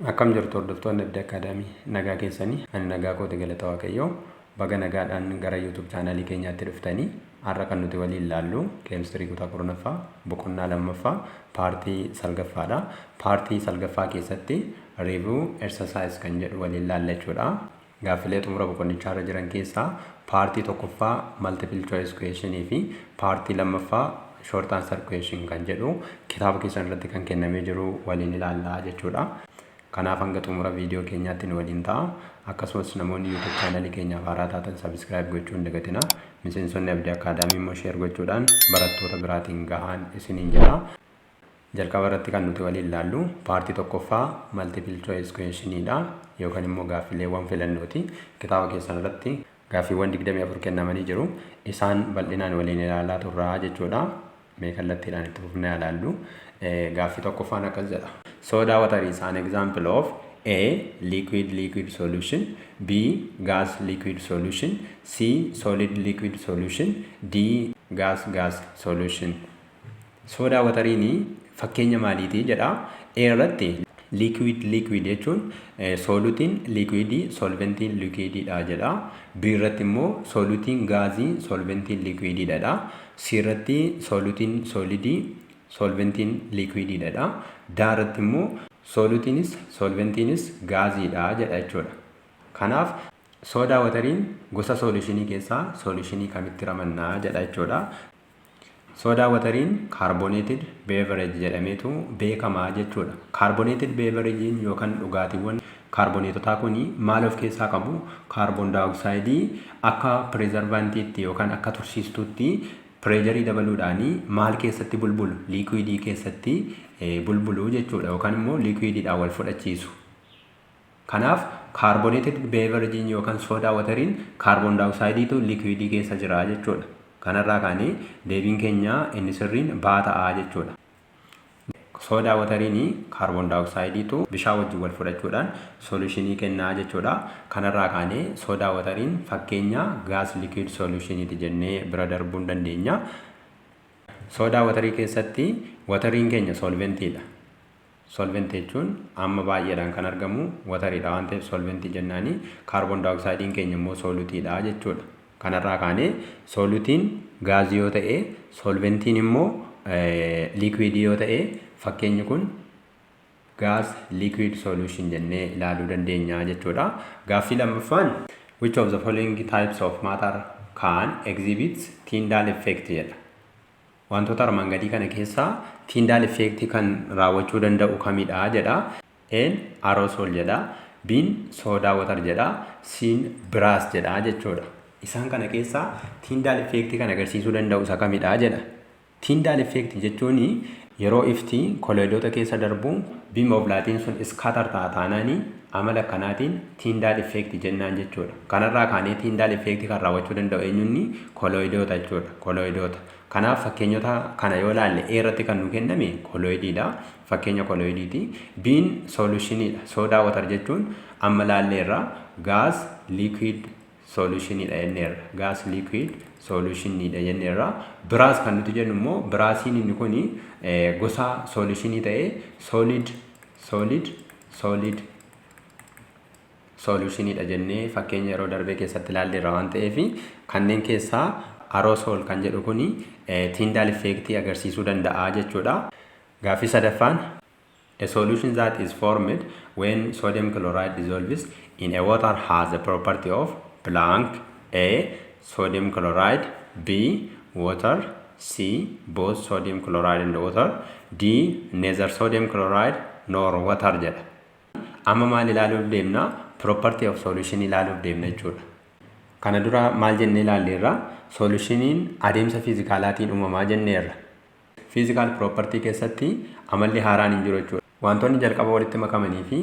Akkam jirtu, hordoftoonni Abdii Akaadaamii? Nagaa keessanii? Ani nagaa kooti, galata Waaqayyoo. Baga nagaadhaan gara YouTube chaanalii keenyaatti dhuftanii. Har'a kan nuti waliin ilaallu keemistirii kutaa 10ffaa boqonnaa lammaffaa paartii salgaffaadha. Paartii salgaffaa keessatti review exercise kan jedhu waliin ilaalla jechuudha. Gaaffilee xumura boqonnichaa irra jiran keessaa paartii tokkoffaa multiple choice questionii fi paartii lammaffaa short answer question kan jedhu kitaaba keessan irratti kan kennamee jiru waliin ilaallaa jechuudha. Kanaaf hanga xumura viidiyoo keenyaatti nu waliin ta'a. Akkasumas namoonni YouTube chaanalii keenyaaf haaraa taatan subscribe gochuu hin dagatina. Miseensonni Abdii Akaadaamii immoo share gochuudhaan barattoota biraatiin gahaan isiniin jedha. Jalqaba irratti kan nuti waliin ilaallu paartii tokkoffaa multiple choice questioniidha yookaan immoo gaaffileewwan filannooti. Kitaaba keessan irratti gaaffiiwwan 24 kennamanii jiru. Isaan bal'inaan waliin ilaalaa turraa jechuudha. Mee kallattiidhaan itti fufnee ilaallu. Gaaffii tokkoffaan akkas jedha. Soda water is an example of A. Liquid liquid solution, B. Gas liquid solution, C. Solid liquid solution, D. Gas gas solution. Soda wateriin fakkeenya maaliitii jedha. A irratti liquid liquid jechuun solutiin liquidii, solventiin liquidiidha jedha. B irratti immoo solutiin gaazii, solventiin liquidiidha. C irratti solutiin solidii, solventiin liquidiidha. D irratti immoo solutiinis solventiinis gaaziidha jedha jechuudha. Kanaaf soda wateriin gosa solutionii keessaa solutionii kamitti ramannaa jedha jechuudha. Soda wateriin carbonated beverage jedhameetu beekamaa jechuudha. Carbonated beveragein yookaan dhugaatiiwwan kaarboneetotaa kun maal of keessaa qabu? Kaarboon daayoksayidii akka preservantiitti yookaan akka tursiistuutti pressurii dabaluudhaan maal keessatti bulbulu? Liquidii keessatti bulbulu jechuudha yookaan immoo liquidiidhaan wal fudhachiisu. Kanaaf carbonated beveragein yookaan soda wateriin kaarboon daayoksaayidiitu liquidii keessa jira jechuudha. Kanarraa kaanee deebiin keenya inni sirriin B ta'aa jechuudha. Soda wateriin kaarboon daayoksaayidiitu bishaan wajjin wal fudhachuudhaan solutionii kennaa jechuudha. Kanarraa kaanee soda wateriin fakkeenya gas liquid solutioniiti jennee bira darbuu hin dandeenya. Soda waterii keessatti wateriin keenya solventiidha. Solventii jechuun amma baay'eedhaan kan argamu wateriidha waan ta'eef solventii jennaani. Kaarboon daayoksaayidiin keenya immoo solutiidha jechuudha. Kanarraa kaanee solutiin gaazii yoo ta'e, solventiin immoo liquidii yoo ta'e, fakkeenyi kun gas liquid solution jennee ilaaluu dandeenya jechuudha. Gaaffii lammaffaan, "Which of the following types of matter can exhibit Tyndall effect?" jedha. Wantoota armaan gadii kana keessaa Tyndall effect kan raawwachuu danda'u kamidha jedha. A'n aerosol jedha. B'n soda water jedha. C'n brass jedha jechuudha. Isaan kana keessaa Tyndall effect kan agarsiisuu danda'u isa kamidha jedha. Tyndall effect jechuun yeroo ifti koloidoota keessa darbu beam of lightiin sun scatter ta'a taanaanii amala akkanaatiin Tyndall effect jennaan jechuudha. Kanarraa kaanee Tyndall effect kan raawwachuu danda'u eenyunni? Koloidoota jechuudha. Koloidoota. Kanaaf fakkeenyota kana yoo ilaalle, A irratti kan nu kenname koloidiidha. Fakkeenya koloidiiti. B'n solutioniidha. Soda water jechuun amma ilaalleerra gas liquid solutioniidha jenneerra. Gas liquid solutioniidha jenneerra. Brass kan nuti jennu immoo brassiin inni kuni gosa solutionii ta'ee solid solid solid solutioniidha jennee fakkeenya yeroo darbee keessatti ilaalleerra waan ta'eef, kanneen keessaa aerosol kan jedhu kuni Tyndall effectii agarsiisuu danda'a jechuudha. Gaaffii sadaffaan, "A solution that is formed when sodium chloride dissolves in a water has the property of blank. A. Sodium chloride, B. Water, C. Both sodium chloride and water, D. Neither sodium chloride nor water" jedha. Amma maal ilaaluuf deemna? Property of solution ilaaluuf deemna jechuudha. Kana dura maal jennee ilaalleerra? Solutioniin adeemsa fiizikaalaatiin uumamaa jenneerra. Physical property keessatti amalli haaraan hin jiru jechuudha. Wantoonni jalqaba walitti makamanii fi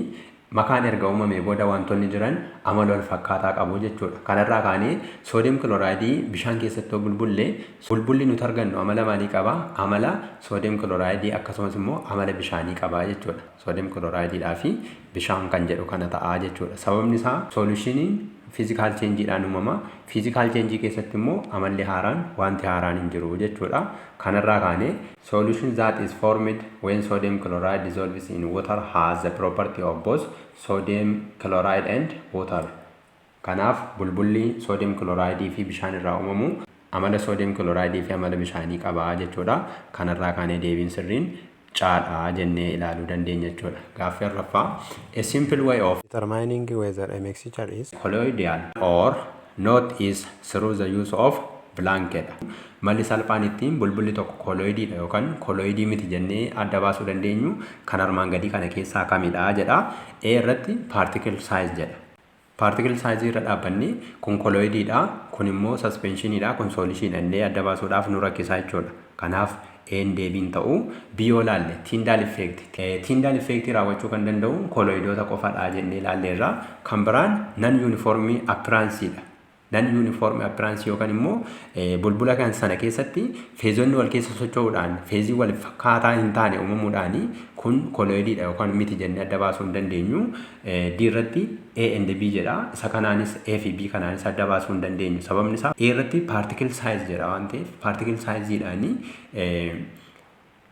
makaan erga uumamee booda wantoonni jiran amala wal fakkaataa qabu jechuudha. Kanarraa kaanee sodium chloridii bishaan keessatti yoo bulbulle, bulbulli nuti argannu amala maalii qaba? Amala sodium chloridii akkasumas immoo amala bishaanii qaba jechuudha. Sodium chloridiidhaa fi bishaan kan jedhu kana ta'a jechuudha. Sababni isaa solutioniin Physical changeiidhaan uumama. Physical changeii keessatti immoo amalli haaraan, wanti haaraan hin jiru jechuudha. Kanarraa kaanee solution that is formed when sodium chloride dissolves in water has the property of both sodium chloride and water. Kanaaf bulbulli sodium chloride fi bishaan irraa uumamu amala sodium chloride fi amala bishaanii qaba jechuudha. Kanarraa kaanee deebiin sirriin C dha jennee ilaaluu dandeenya jechuudha. Gaaffii arfaffaa, a simple way of determining whether a mixture is colloidal or not is through the use of blank jedha. Malli salphaan ittiin bulbulli tokko colloidiidha yookaan colloidii miti jennee adda baasuu dandeenyu kan armaan gadii kana keessaa kamidha jedha. A irratti particle size jedha. Particle size irra dhaabbanni kun colloidiidha, kun immoo suspensioniidha, kun solutionidha jennee adda baasuudhaaf nu rakkisaa jechuudha. Kanaaf A'n deebiin ta'u. B yoo laalle, Tyndall effect. Tyndall effect raawwachuu kan danda'u colloidoota qofadha jennee ilaalleerra. Kan biraan non uniform appearanceidha. Non uniform appearance yookaan immoo bulbula kan sana keessatti phaseonni wal keessa socho'uudhaan phaseii wal fakkaataa hin taane uumamuudhaan kun colloidiidha yookaan miti jennee adda baasuu hin dandeenyu. D irratti A and B jedha. Isa kanaanis A fi B kanaanis adda baasuu hin dandeenyu. Sababni isaa A irratti particle size jedha waan ta'eef particle sizeidhaani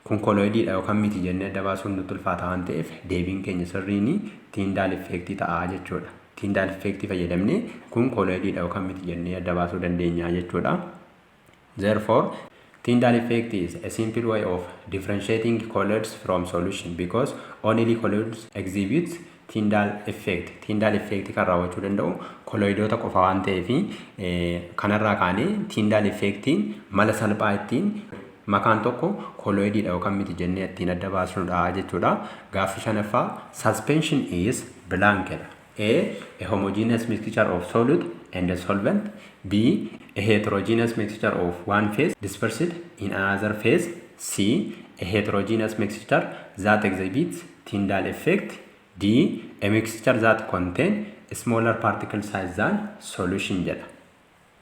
kun colloidiidha yookaan miti jennee adda baasuun nutti ulfaata waan ta'eef deebiin keenya sirriin Tyndall effectii ta'a jechuudha. Tyndall effectii fayyadamnee kun colloidiidha yookaan miti jennee adda baasuu dandeenya jechuudha. Therefore, Tyndall effect is a simple way of differentiating colloids from solution because only colloids exhibit Tyndall effect. Tyndall effect kan raawwachuu danda'u colloidoota qofa waan ta'eef kanarraa kaanee Tyndall effectiin mala salphaa ittiin makaan tokko colloidiidha yookaan miti jennee ittiin adda baasnudha jechuudha. Gaaffii shanaffaa, suspension is blank jedha. A. A homogeneous mixture of solute and a solvent. B. A heterogeneous mixture of one phase dispersed in another phase. C. A heterogeneous mixture that exhibits Tyndall effect. D. A mixture that contain smaller particle size than solution jedha.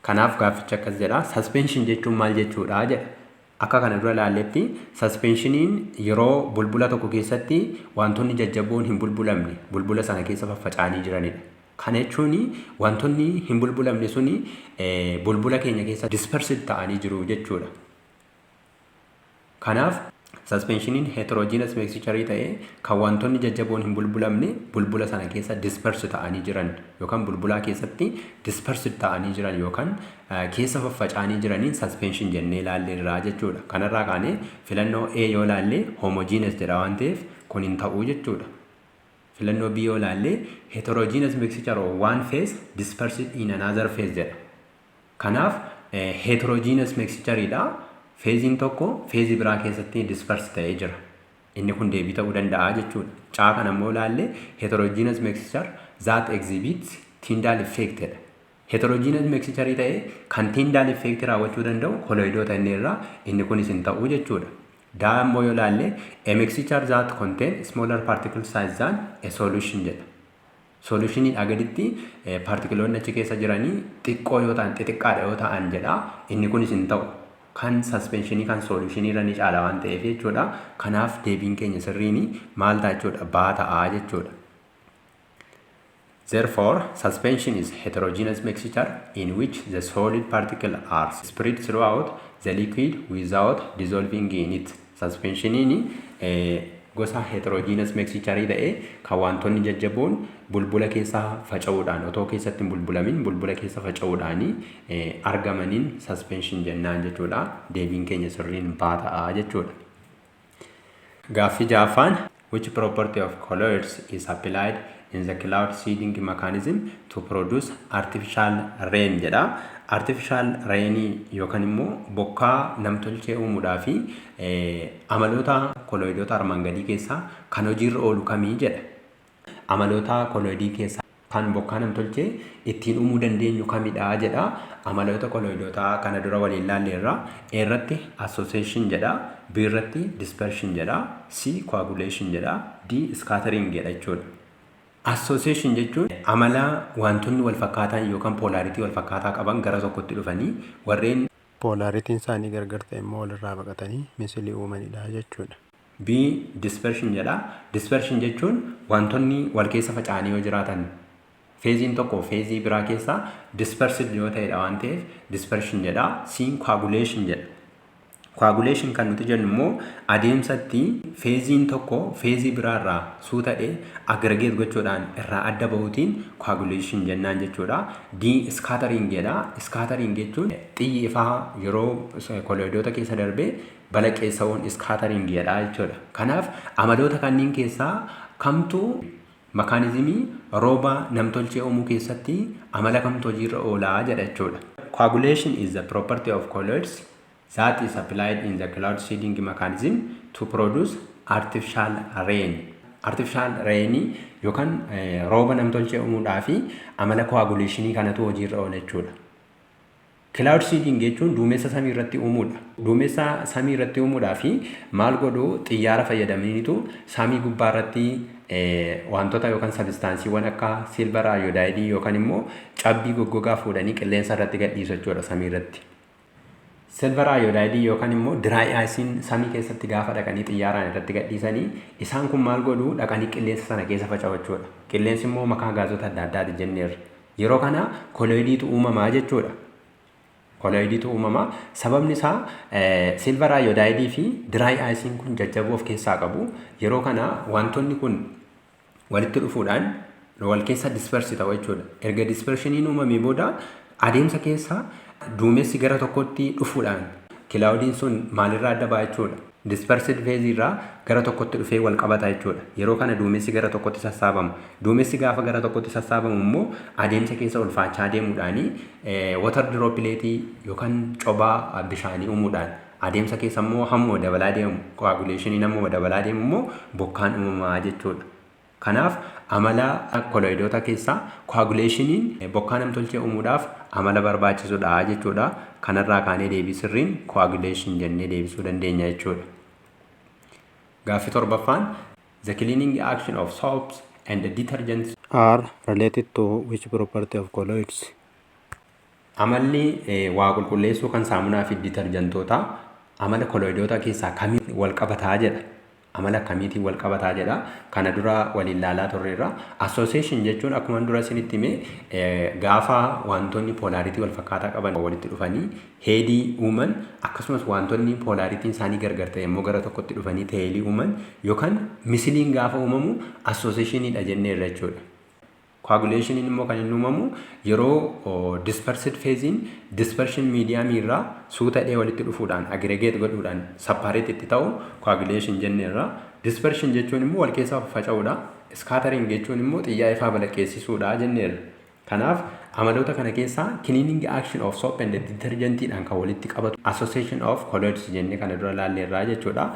Kanaaf gaaffichi akkas jedha. Suspension jechuun maal jechuudha jedha. Akka kana dura ilaalletti suspensioniin yeroo bulbula tokko keessatti wantoonni jajjaboon hin bulbulamne bulbula sana keessa faffaca'anii jiranidha. Kana jechuun wantoonni hin bulbulamne suni bulbula keenya keessa dispersed ta'anii jiru jechuudha. Kanaaf suspensioniin heterogeneous mixture ta'ee kan wantoonni jajjaboon hin bulbulamne bulbula sana keessa disperse ta'anii jiran yookaan bulbulaa keessatti dispersed ta'anii jiran yookaan keessa faffaca'anii jiraniin suspension jennee ilaalleerraa jechuudha. Kanarraa kaanee filannoo A yoo ilaalle homogeneous jedha waan ta'eef kun hin ta'uu jechuudha. Filannoo B yoo ilaalle heterogeneous mixture of one phase dispersed in another phase jedha. Kanaaf heterogeneous mixtureidha. Phaseiin tokko phaseii biraa keessatti disperse ta'ee jira. Inni kun deebii ta'uu danda'a jechuudha. C kana immoo ilaalle heterogeneous mixture that exhibits Tyndall effect jedha. Heterogeneous mixture ta'ee kan Tyndall effect raawwachuu danda'u colloidoota inni irraa, inni kunis hin ta'u jechuudha. D immoo yoo ilaalle a mixture that contain smaller particle size than a solution jedha. Solutioniidhaa gaditti particleoonni achi keessa jiranii xiqqoo yoo ta'an, xixiqqaadha yoo ta'an jedha. Inni kunis hin ta'u. Kan suspensionii kan solutionii irra ni caala waan ta'eef jechuudha. Kanaaf deebiin keenya sirriin maal ta'a jechuudha? B ta'aa jechuudha. Therefore, suspension is heterogeneous mixture in which the solid particles are spread throughout the liquid without dissolving in it. Suspensioniin gosa heterogeneous mixture ta'ee kan wantoonni jajjaboon bulbula keessa faca'uudhaan, otoo keessatti hin bulbulamin bulbula keessa faca'uudhaan argamaniin suspension jennaan jechuudha. Deebiin keenya sirriin B ta'aa jechuudha. Gaaffii ja'affaan, which property of colloids is applied in the cloud seeding mechanism to produce artificial rain jedha. Artificial rain yookaan immoo bokkaa namtolchee uumuudhaa fi amaloota colloidoota armaan gadii keessaa kan hojiirra oolu kamii jedha. Amaloota colloidii keessaa kan bokkaa namtolchee ittiin uumuu dandeenyu kamidha jedha. Amaloota colloidootaa kana dura waliin ilaalleerra. A irratti association jedha. B irratti dispersion jedha. C coagulation jedha. D scattering jedha jechuudha. Association jechuun amala wantoonni wal fakkaataan yookaan polarity wal fakkaataa qaban gara tokkotti dhufanii warreen polarityn isaanii gargar ta'e immoo walirraa baqatanii micelleii uumanidha jechuudha. B dispersion jedha. Dispersion jechuun wantoonni wal keessa faca'anii yoo jiraatan Phaseiin tokko phaseii biraa keessaa dispersed yoo ta'edha waan ta'eef dispersion jedha. C'n coagulation jedha. Coagulation kan nuti jennu immoo adeemsatti phaseiin tokko phaseii biraarraa suutadhee aggregate gochuudhaan irraa adda bahuutiin coagulation jennaan jechuudha. D scattering jedha. Scattering jechuun xiyyi ifaa yeroo colloidoota keessa darbee balaqqeessa'uun scattering jedha jechuudha. Kanaaf amaloota kanneen keessaa kamtu mechanismii rooba namtolchee uumuu keessatti amala kamtu hojiirra oolaa jedha jechuudha. Coagulation is the property of colloids that is applied in the cloud seeding mechanism to produce artificial rain. Artificial rain yookaan rooba namtolchee uumuudhaa fi amala coagulationii kanatu hojiirra oola jechuudha. Cloud seeding jechuun duumessa samii irratti uumuudha. Duumessa samii irratti uumuudhaa fi maal godhu? Xiyyaara fayyadamaniitu samii gubbaa irratti wantoota yookaan substanceiiwwan akka silver iodideii yookaan immoo cabbii goggogaa fuudhanii qilleensa irratti gadhiisu jechuudha samii irratti. Silver iodideii yookaan immoo dry iceiin samii keessatti gaafa dhaqanii xiyyaaraan irratti gadhiisanii, isaan kun maal godhu? Dhaqanii qilleensa sana keessa faca'u jechuudha. Qilleensi immoo makaa gaazota adda addaati jenneerra. Yeroo kana colloidiitu uumamaa jechuudha. Colloidiitu uumamaa. Sababni isaa silver iodideii fi dry iceiin kun jajjaboo of keessaa qabu. Yeroo kana wantoonni kun walitti dhufuudhaan wal keessa disperse ta'u jechuudha. Erga dispersioniin uumamee booda adeemsa keessa duumessi gara tokkotti dhufuudhaan cloudiin sun maalirraa adda ba'a jechuudha? Dispersed phase irraa gara tokkotti dhufee wal qabata jechuudha. Yeroo kana duumessi gara tokkotti sassaabama. Duumessi gaafa gara tokkotti sassaabamu immoo adeemsa keessa ulfaachaa deemuudhaani water dropletii yookaan cobaa bishaanii uumuudhaan, adeemsa keessa immoo hammuma dabalaa deemu, coagulationiin hammuma dabalaa deemu immoo bokkaan uumamaa jechuudha. Kanaaf amala colloidoota keessaa coagulationiin bokkaa namtolchee uumuudhaaf amala barbaachisudha jechuudha. Kanarraa kaanee deebii sirriin coagulation jennee deebisuu dandeenya jechuudha. Gaaffii torbaffaan, the cleaning action of soaps and detergents are related to which property of colloids? Amalli waa qulqulleessuu kan saamunaa fi detergentoota amala colloidoota keessaa kamiin wal qabataa jedha. Amala akkamiitiin wal qabataa jedha. Kana dura waliin ilaalaa turreerra. Association jechuun akkuma dura isinitti hime, gaafa wantoonni polarity wal fakkaataa qaban walitti dhufanii headii uuman, akkasumas wantoonni polarityiin isaanii gargar ta'e immoo gara tokkotti dhufanii tailii uuman yookaan micelleiin gaafa uumamu associationiidha jenneerra jechuudha. Coagulationiin immoo kan inni uumamu yeroo dispersed phaseiin dispersion mediumii irraa suutadhee walitti dhufuudhaan aggregate godhuudhaan separate itti ta'u coagulation jenneerra. Dispersion jechuun immoo wal keessa faca'uudha. Scattering jechuun immoo xiyyaa ifaa balaqqeessisuudha jenneerra. Kanaaf amaloota kana keessaa cleaning action of soap and detergentiidhaan kan walitti qabatu association of colloids jennee kana dura laalleerraa jechuudha.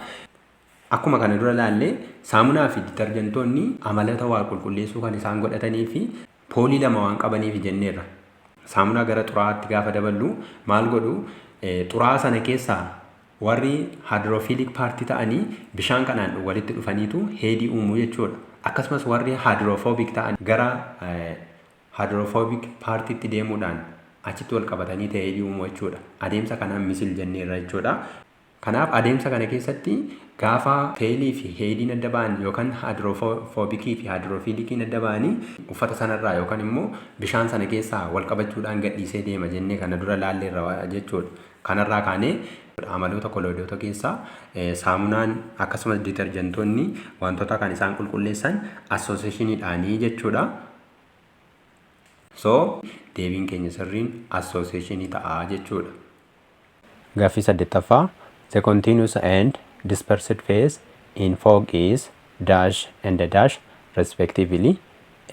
Akkuma kana dura laallee, saamunaa fi detergentoonni amaloota waa qulqulleessuu kan isaan godhatanii fi poleii lama waan qabaniif jenneerra. Saamunaa gara xuraa'aatti gaafa daballu maal godhu? Xuraa'aa sana keessaa warri hydrophilic partii ta'anii bishaan kanaan walitti dhufaniitu headii uumuu jechuudha. Akkasumas warri hydrophobic ta'an gara hydrophobic partiitti deemuudhaan achitti wal qabatanii tailii uumuu jechuudha. Adeemsa kanaan micelle jenneerra jechuudha. Kanaaf adeemsa kana keessatti gaafa tailii fi headiin adda ba'an yookaan hydrophobicii fi hydrophiliciin adda ba'anii uffata sanarraa yookaan immoo bishaan sana keessaa wal qabachuudhaan gadhiisee deema jennee kana dura laalleerra jechuudha. Kanarraa kaanee amaloota colloidoota keessaa saamunaan akkasumas detergentoonni wantoota kan isaan qulqulleessan associationiidhaanii jechuudha. So deebiin keenya sirriin associationii ta'a jechuudha. Gaaffii saddeettaffaa, the continuous and dispersed phase in fog is dash and dash respectively.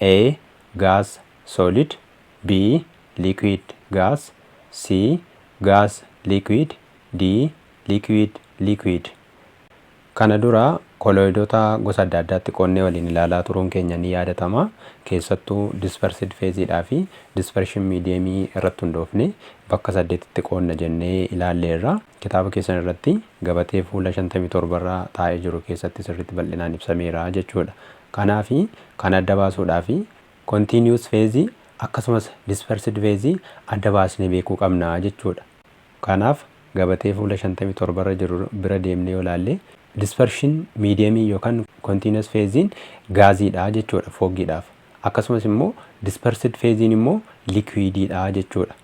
A, gas solid, B, liquid gas, C, gas liquid, D, liquid liquid. Kana dura colloidoota gosa adda addaatti qoonnee waliin ilaalaa turuun keenya ni yaadatama. Keessattuu dispersed phaseidhaa fi dispersion mediumii irratti hundoofne bakka saddeetitti qoonna jennee ilaalleerra. Kitaaba keessan irratti gabatee fuula 57 irra taa'ee jiru keessatti sirriitti bal'inaan ibsameera jechuudha. Kanaafi kan adda baasuudhaa fi continuous phase akkasumas dispersed phase adda baasnee beekuu qabna jechuudha. Kanaaf gabatee fuula 57 irra jiru bira deemnee yoo ilaalle, dispersion mediumii yookaan continuous phasein gaaziidha jechuudha fogiidhaaf. Akkasumas immoo dispersed phaseiin immoo liquidiidha jechuudha.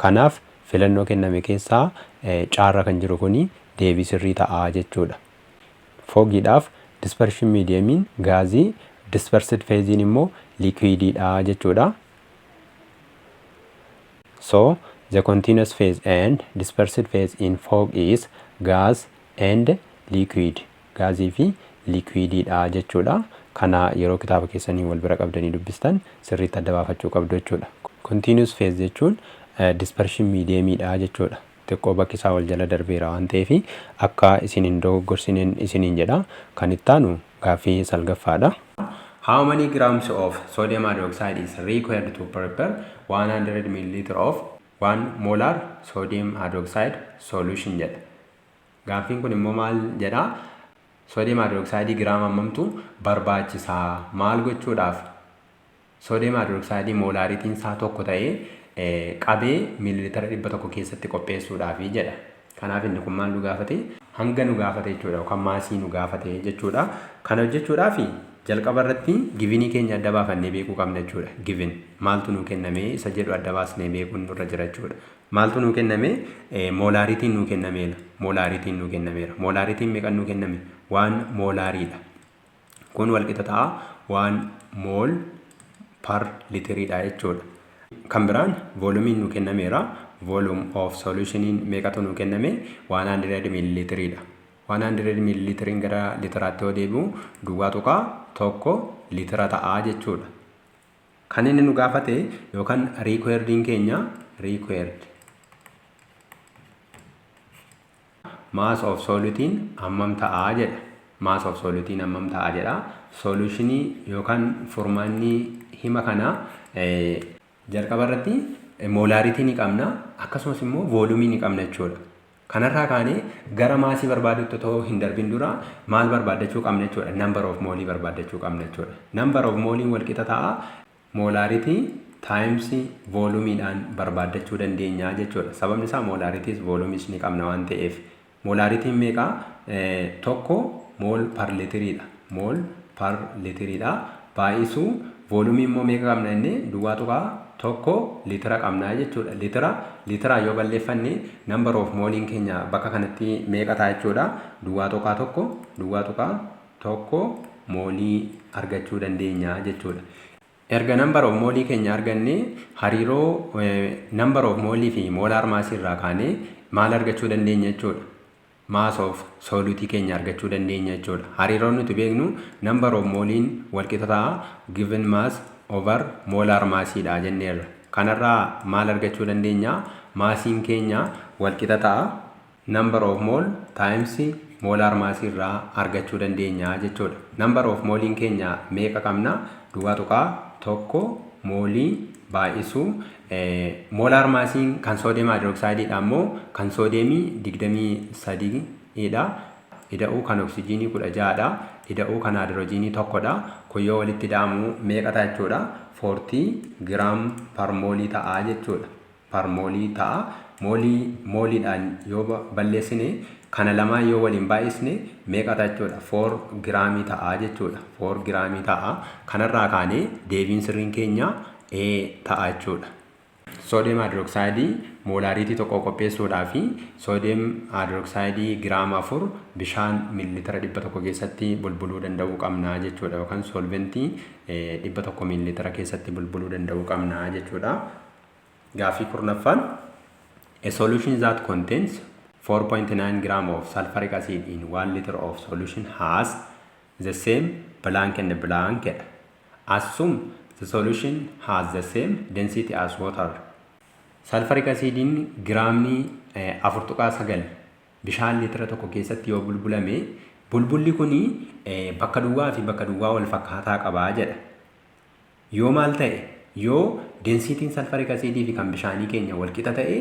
Kanaaf filannoo kenname keessaa C irra kan jiru kuni deebii sirrii ta'a jechuudha. Fogiidhaaf dispersion mediumiin gaazii, dispersed phaseiin immoo liquidiidha jechuudha. So the continuous phase and dispersed phase in fog is gas and liquid. Gaazii fi liquidiidha jechuudha. Kana yeroo kitaaba keessanii wal bira qabdanii dubbistan sirriitti adda baafachuu qabdu jechuudha. Continuous phase jechuun dispersion mediumiidha jechuudha. Xiqqoo bakki isaa wal jala darbeera waan ta'eef akka isin hin dogoggorsineen isiniin jedha. Kan itti aanu gaaffii salgaffaadha. How many grams of sodium hydroxide is required to prepare 100 milliliter of 1 molar sodium hydroxide solution jedha. Gaaffiin kun immoo maal jedha? Sodium hydroxide giraama hammamtu barbaachisaa? Maal gochuudhaaf? Sodium hydroxide molarityiin isaa 1 ta'ee qabee miililitara 100 keessatti qopheessuudhaafi jedha. Kanaaf inni kun maal nu gaafate? Hanga nu gaafate jechuudha yookaan massii nu gaafate jechuudha. Kana hojjechuudhaaf jalqaba irratti givenii keenya adda baafannee beekuu qabna jechuudha. Given maaltu nu kenname isa jedhu adda baasnee beekuun nurra jira jechuudha. Maaltu nu kenname? Molarityiin nu kennameera. Molarityiin nu kennameera. Molarityiin meeqan nu kenname? 1 molariidha. Kun walqixa ta'a 1 mole per literiidha jechuudha. Kan biraan volumeiin nu kennameera. Volume of solutioniin meeqatu nu kenname? 100 milliliteriidha. 100 milliliteriin gara literaatti yoo deebi'u 0.1 litira ta'a jechuudha. Kan inni nu gaafate yookaan requirediin keenya, required mass of soluteiin hammam ta'aa jedha. Mass of soluteiin hammam ta'aa jedha. Solutionii yookaan furmaanni hima kanaa jalqaba irratti molarity ni qabna, akkasumas immoo volumeii ni qabna jechuudha. Kanarraa kaanee gara massii barbaadutti otoo hin darbin dura maal barbaaddachuu qabna jechuudha? Number of moleii barbaaddachuu qabna jechuudha. Number of moleiin walqixa ta'a molarity times volumeiidhaan barbaaddachuu dandeenya jechuudha. Sababni isaa molaritys volumeis ni qabna waan ta'eef. Molarityiin meeqaa? 1 mole per literiidha. Mole per literiidha. Baay'isuu volumeii immoo meeqa qabna inni? 0.1 litira qabna jechuudha. Litira litiraa yoo balleeffanne number of moleiin keenya bakka kanatti meeqa ta'a jechuudha? 0.1 0.1 moleii argachuu dandeenya jechuudha. Erga number of moleii keenya arganne, hariiroo number of moleii fi molar massii irraa kaanee maal argachuu dandeenya jechuudha? Mass of soluteii keenya argachuu dandeenya jechuudha. Hariiroon nuti beeknu number of moleiin walqixa ta'a given mass over molar massiidha jenneerra. Kanarraa maal argachuu dandeenya? Massiin keenya walqixa ta'a number of mole times molar massii irraa argachuu dandeenya jechuudha. Number of moleiin keenya meeqa qabna? 0.1 moleii baay'isuu molar massiin kan sodium hydroxideiidha immoo kan sodiumii 23dha. Ida'uu kan oksijiinii 16dha. Ida'uu kan haayidrojiinii 1dha. Kun yoo walitti ida'amu meeqa ta'a jechuudha? 40 gram per moleii ta'a jechuudha. Per moleii ta'a. Moleii moleiidhaan yoo balleessine, kana lamaan yoo waliin baay'isne meeqa ta'a jechuudha? 4 gramii ta'a jechuudha. 4 gramii ta'a. Kanarraa kaanee deebiin sirriin keenya A ta'a jechuudha. Sodium hydroxideii molarity 1 qopheessuudhaa fi sodium hydroxideii giraama 4 bishaan miilitira 100 keessatti bulbuluu danda'uu qabna jechuudha. Yookaan solventii 100 miilitira keessatti bulbuluu danda'uu qabna jechuudha. Gaaffii 10ffaan, a solution that contains 4.9 gram of sulfuric acid in 1 liter of solution has the same blank and blank jedha. Assume the solution has the same density as water. Sulfuric acidiin giraamni 4.9 bishaan liitira 1 keessatti yoo bulbulame, bulbulli kuni bakka duwwaa fi bakka duwwaa wal fakkaataa qabaa jedha. Yoo maal ta'e? Yoo densityiin sulfuric acidii fi kan bishaanii keenya wal qixa ta'e,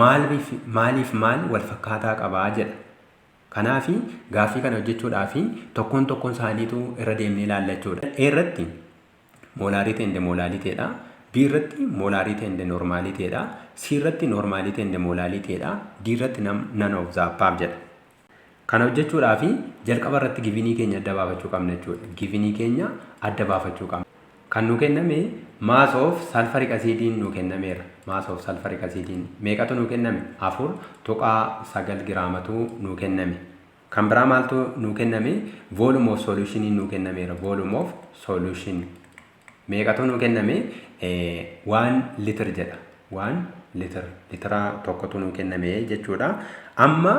maaliif maaliif maal wal fakkaataa qabaa jedha. Kanaafi gaaffii kana hojjechuudhaaf tokkoon tokkoon isaaniitu irra deemnee ilaalla jechuudha. A irratti molarity and molalityidha. B irratti molarity and normalityidha. C irratti normality and molalityidha. D irratti none of the above jedha. Kana hojjechuudhaaf jalqaba irratti givenii keenya adda baafachuu qabna jechuudha. Givenii keenya adda baafachuu qabna. Kan nu kenname mass of sulfuric acidiin nu kennameera. Mass of sulfuric acidiin meeqatu nu kenname? 4.9 giraamatu nu kenname. Kan biraa maaltu nu kenname? Volume of solution nu kennameera. Volume of solution meeqatu nu kenname? 1 liter jedha. 1 liter, litira tokkotu nu kenname jechuudha. Amma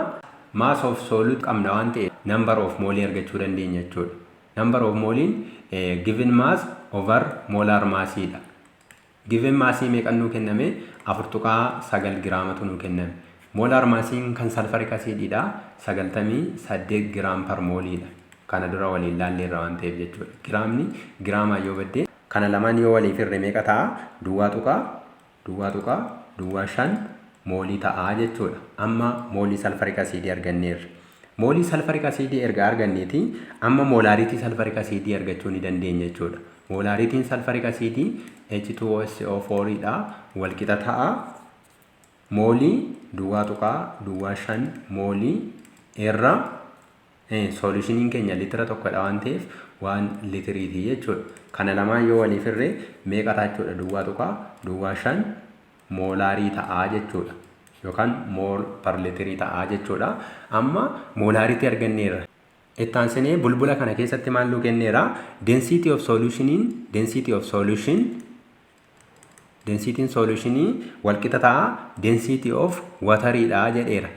mass of solute qabna waan ta'eef number of moolii argachuu dandeenya jechuudha. Number of mooliin given mass over molar massiidha. Given massii meeqan nuu kenname? 4.9 giraamatu nuu kenname. Molar massiin kan sulfuric acidiidha. 98 gram per mooliidha. Kana dura waliin laalleerra waan ta'eef jechuudha. Giraamni giraamaa yoo baddee kana lamaan yoo waliif hirre meeqa ta'a? 0.0025 moolii ta'a jechuudha. Amma moolii sulfuric acidii arganneerra. Moolii sulfuric acidii erga arganneeti amma molarity sulfuric acidii argachuu ni dandeenya jechuudha. Molarityn sulfuric acidii H2SO4 dha, walqixa ta'a. Moolii 0.25 moolii irra solutioniin keenya litira tokkodha waan ta'eef 1 litiriiti jechuudha. Kana lamaan yoo waliif hirree meeqa ta'a jechuudha? 0.25 moolaarii ta'aa jechuudha. Yookaan mole per litirii ta'aa jechuudha. Amma molarity arganneerra. Itti aansinee bulbula kana keessatti maal nuu kenneera? Density of solutioniin, density of solution, densityn solutionii walqixa ta'a density of wateriidha jedheera.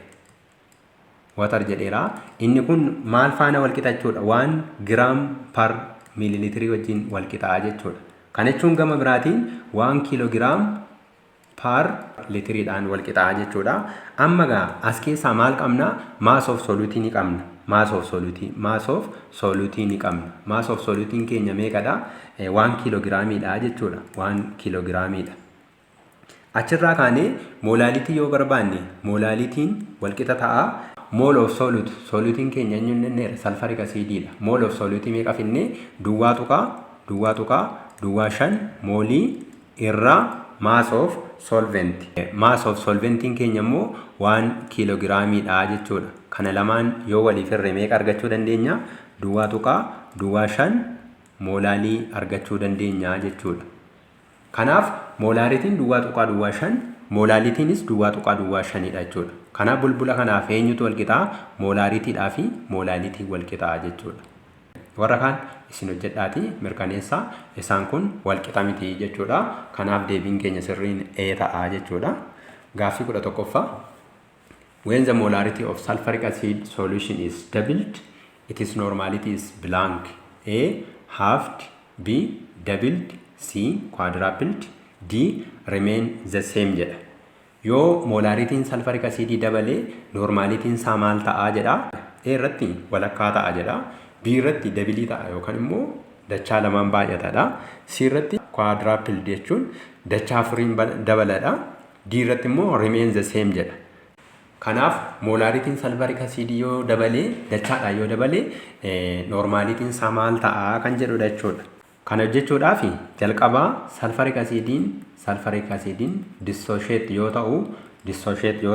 Water jedheera. Inni kun maal faana walqixa jechuudha? 1 gram per miililitirii wajjin walqixaa jechuudha. Kana jechuun gama biraatiin 1 kilogram per litiriidhaan walqixaa jechuudha. Amma gaa as keessaa maal qabna? Mass of solutii ni qabna. Mass of solutii, mass of solutii ni qabna. Mass of solutiin keenya meeqadha? 1 kiiloogiraamiidha jechuudha. 1 kiiloogiraamiidha. Achirraa kaanee molality yoo barbaanne molalityn walqixa ta'a. Mole of solute, solutiin keenya eenyuun jenneera? Sulfuric acidiidha. Mole of solutii meeqa finnee? 0.0025 moolii irraa mass of solvent. Mass of solventiin keenya immoo 1 kiiloogiraamiidha jechuudha. Kana lamaan yoo waliif hirre meeqa argachuu dandeenya? 0.25 moolaalii argachuu dandeenya jechuudha. Kanaaf molarityn 0.25, molalitynis 0.25dha jechuudha. Kanaaf bulbula kanaaf eenyutu wal qixaa? Molaritydhaa fi molality wal qixaa jechuudha. Warra kaan isin hojjedhaatii mirkaneessaa, isaan kun wal qixa miti jechuudha. Kanaaf deebiin keenya sirriin A ta'a jechuudha. Gaaffii 11ffaa. When the molarity of sulfuric acid solution is doubled, its normality is blank. A. Halved. B. Doubled. C. Quadrupled. D. Remain the same jedha. Yoo molarityn sulfuric acidii dabalee normalityn isaa maal ta'aa jedha. A irratti walakkaa ta'a jedha. B irratti double ta'a yookaan immoo dachaa lamaan baay'atadha. C irratti quadrupled jechuun dachaa afuriin dabaladha. D irratti immoo remain the same jedha. Kanaaf molarityn sulfuric acidii yoo dabalee, dachaadhaan yoo dabalee, normalityn isaa maal ta'aa kan jedhudha jechuudha. Kana hojjechuudhaaf jalqabaa sulfuric acidiin dissociate yoo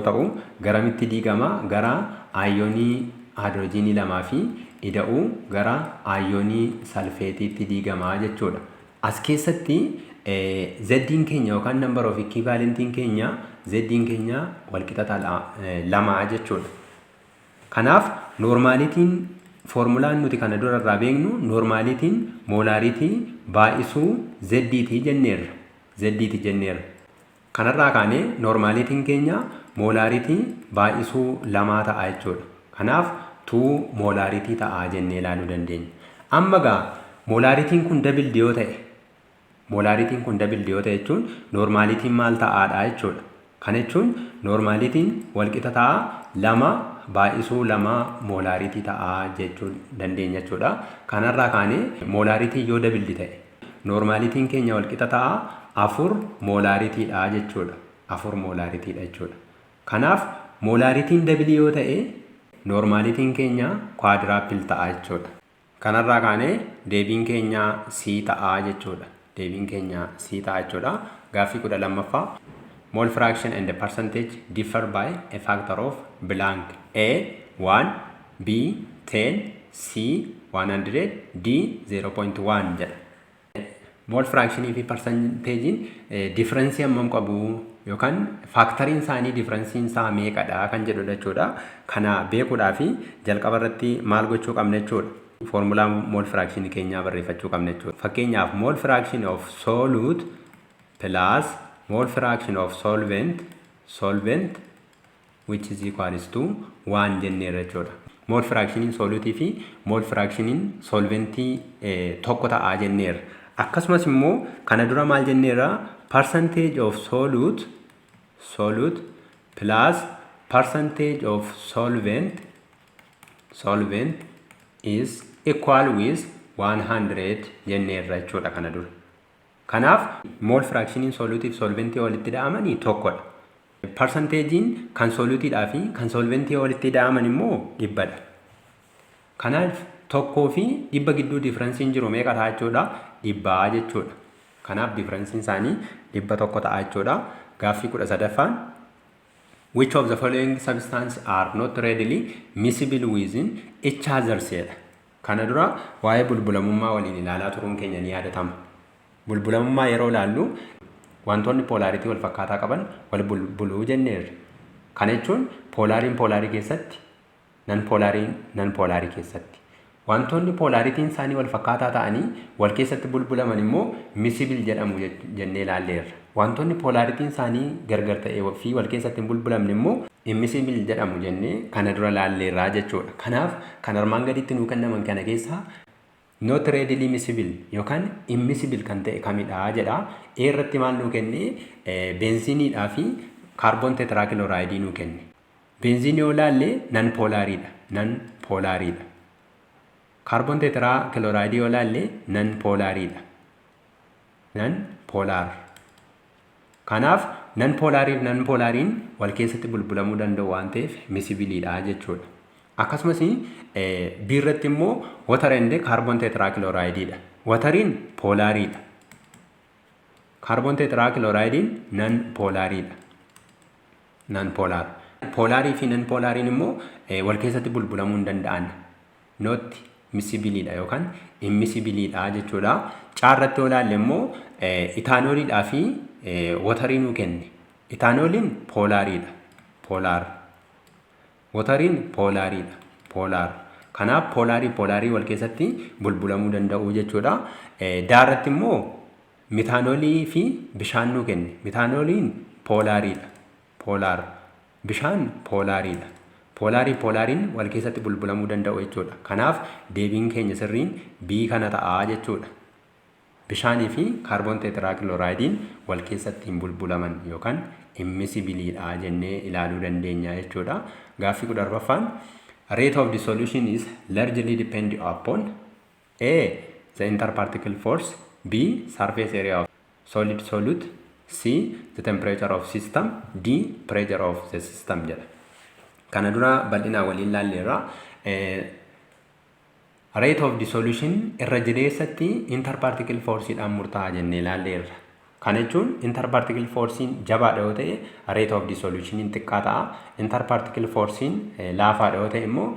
ta'u garamitti diigama? Gara ayoonii haayidrojiinii lamaa fi ida'uu gara ayoonii salfeetiitti diigamaa jechuudha. As keessatti Z'n keenya yookaan number of equivalentiin keenya, Z'n keenya walqixa lamaa jechuudha. Kanaaf normalityn, foormulaan nuti kana dura irraa beeknu, normalityn molarity baay'isuu Z'tii jenneerra. Z'tii jenneerra. Kanarraa kaanee normalityn keenya molarity baay'isuu lamaa ta'a jechuudha. Kanaaf 2 molarity ta'a jennee ilaaluu dandeenya. Amma gaa molarityn kun doubled yoo ta'e, molarityn kun doubled yoo ta'e jechuun normalityn maal ta'aadha jechuudha. Kana jechuun normalityn walqixa ta'a lama baay'isuu lama molarity ta'a jechuu dandeenya jechuudha. Kanarraa kaanee molarity yoo doubled ta'e normalityn keenya walqixa ta'a 4 molaritydha jechuudha. 4 molaritydha jechuudha. Kanaaf molarityn double yoo ta'e normalityn keenya quadruple ta'a jechuudha. Kanarraa kaanee deebiin keenya C ta'a jechuudha. Deebiin keenya C ta'a jechuudha. Gaaffii 12ffaa. Mole fraction and the percentage differ by a factor of blank. A 1, B 10, C 100, D 0.1 jedha. Mole fractionii fi percentageiin differenceii hammam qabu yookaan factoriin isaanii differenceiin isaa meeqadha kan jedhudha jechuudha. Kana beekuudhaaf jalqaba irratti maal gochuu qabna jechuudha? Foormulaa mole fractionii keenyaa barreeffachuu qabna jechuudha. Fakkeenyaaf, mole fraction of solute plus mole fraction of solvent which is equals to 1 jenneerra jechuudha. Mole fractioniin solutii fi mole fractioniin solventii tokko ta'aa jenneerra. Akkasumas immoo kana dura maal jenneerra? Percentage of solute plus percentage of solvent is equal with 100 jenneerra jechuudha kana dura. Kanaaf mole fractioniin solutii fi solventii walitti dha'amanii tokkodha. Percentageiin kan solutiidhaa fi kan solventii walitti dha'aman immoo 100dha. Kanaaf tokkoo fi 100 gidduu differenceiin jiru meeqa ta'a jechuudha? 100 jechuudha. Kanaaf differenceiin isaanii 100 ta'a jechuudha. Gaaffii 13ffaan, "Which of the following substances are not readily miscible within each other?" jedha. Kana dura waa'ee bulbulamummaa waliin ilaalaa turuun keenya ni yaadatama. Bulbulamummaa yeroo ilaallu wantoonni polarity wal fakkaataa qaban wal bulbuluu jenneerra. Kana jechuun polariin polarii keessatti, non polariin non polarii keessatti. Wantoonni polarityiin isaanii wal fakkaataa ta'anii wal keessatti bulbulaman immoo miscible jedhamu jennee ilaalleerra. Wantoonni polarityiin isaanii gargar ta'ee fi wal keessatti hin bulbulamne immoo immiscible jedhamu jennee kana dura ilaalleerraa jechuudha. Kanaaf kan armaan gaditti nuu kennaman kana keessaa not readily miscible yookaan immiscible kan ta'e kamidha jedha. A irratti maal nuu kenne? Benzeneiidhaa fi carbon tetrachlorideii nuu kenne. Benzeneii yoo ilaalle non polariidha. Non polariidha. Carbon tetrachlorideii yoo ilaalle non polariidha. Non polar. Kanaaf non polariif non polariin wal keessatti bulbulamuu danda'u waan ta'eef miscibleiidha jechuudha. Akkasumas B irratti immoo water and carbon tetrachlorideiidha. Wateriin polariidha. Carbon tetrachlorideiin non polariidha. Non polar. Polarii fi non polariin immoo wal keessatti bulbulamuu hin danda'an. Not miscibleiidha yookaan immiscibleiidha jechuudha. C irratti yoo ilaalle immoo ethanoliidhaa fi waterii nuu kenne. Ethanoliin polariidha. Polar. Wateriin polariidha. Polar. Kanaaf polarii polarii wal keessatti bulbulamuu danda'u jechuudha. D irratti immoo methanolii fi bishaan nuu kenne. Methanoliin polariidha. Polar. Bishaan polariidha. Polarii polariin wal keessatti bulbulamuu danda'u jechuudha. Kanaaf deebiin keenya sirriin B kana ta'a jechuudha. Bishaanii fi carbon tetrachlorideiin wal keessatti hin bulbulaman yookaan immiscibleiidha jennee ilaaluu dandeenya jechuudha. Gaaffii 14ffaan, "Rate of dissolution is largely depend upon: A. The interparticle force, B. Surface area of solid solute, C. The temperature of system, D. Pressure of the system" jedha. Kana dura bal'inaa waliin ilaalleerra. Rate of dissolution irra jireessatti interparticle forceidhaan murtaa'a jennee ilaalleerra. Kana jechuun interparticle forcein jabaadha yoo ta'e, rate of dissolution xiqqaa ta'a. Interparticle forcein laafaadha yoo ta'e immoo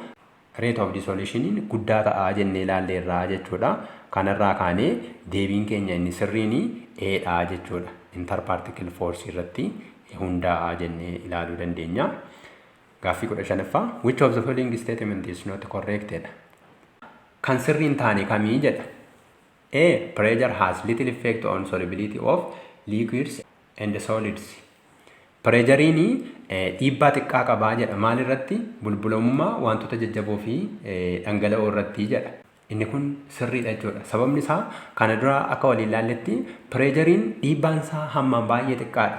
rate of dissolution guddaa ta'a jennee ilaalleerra jechuudha. Kanarraa kaanee deebiin keenya inni sirriin A dha jechuudha. Interparticle force irratti hundaa'a jennee ilaaluu dandeenya. Gaaffii 15ffaa, "Which of the following statement is not correct?" jedha. Kan sirrii hin taane kamii jedha. A. Pressure has little effect on solubility of liquids and solids. Pressureiin dhiibbaa xiqqaa qabaa jedha. Maal irratti? Bulbulamummaa wantoota jajjaboo fi dhangala'oo irratti jedha. Inni kun sirriidha jechuudha. Sababni isaa kana dura akka waliin ilaalletti pressureiin dhiibbaan isaa hammaan baay'ee xiqqaadha.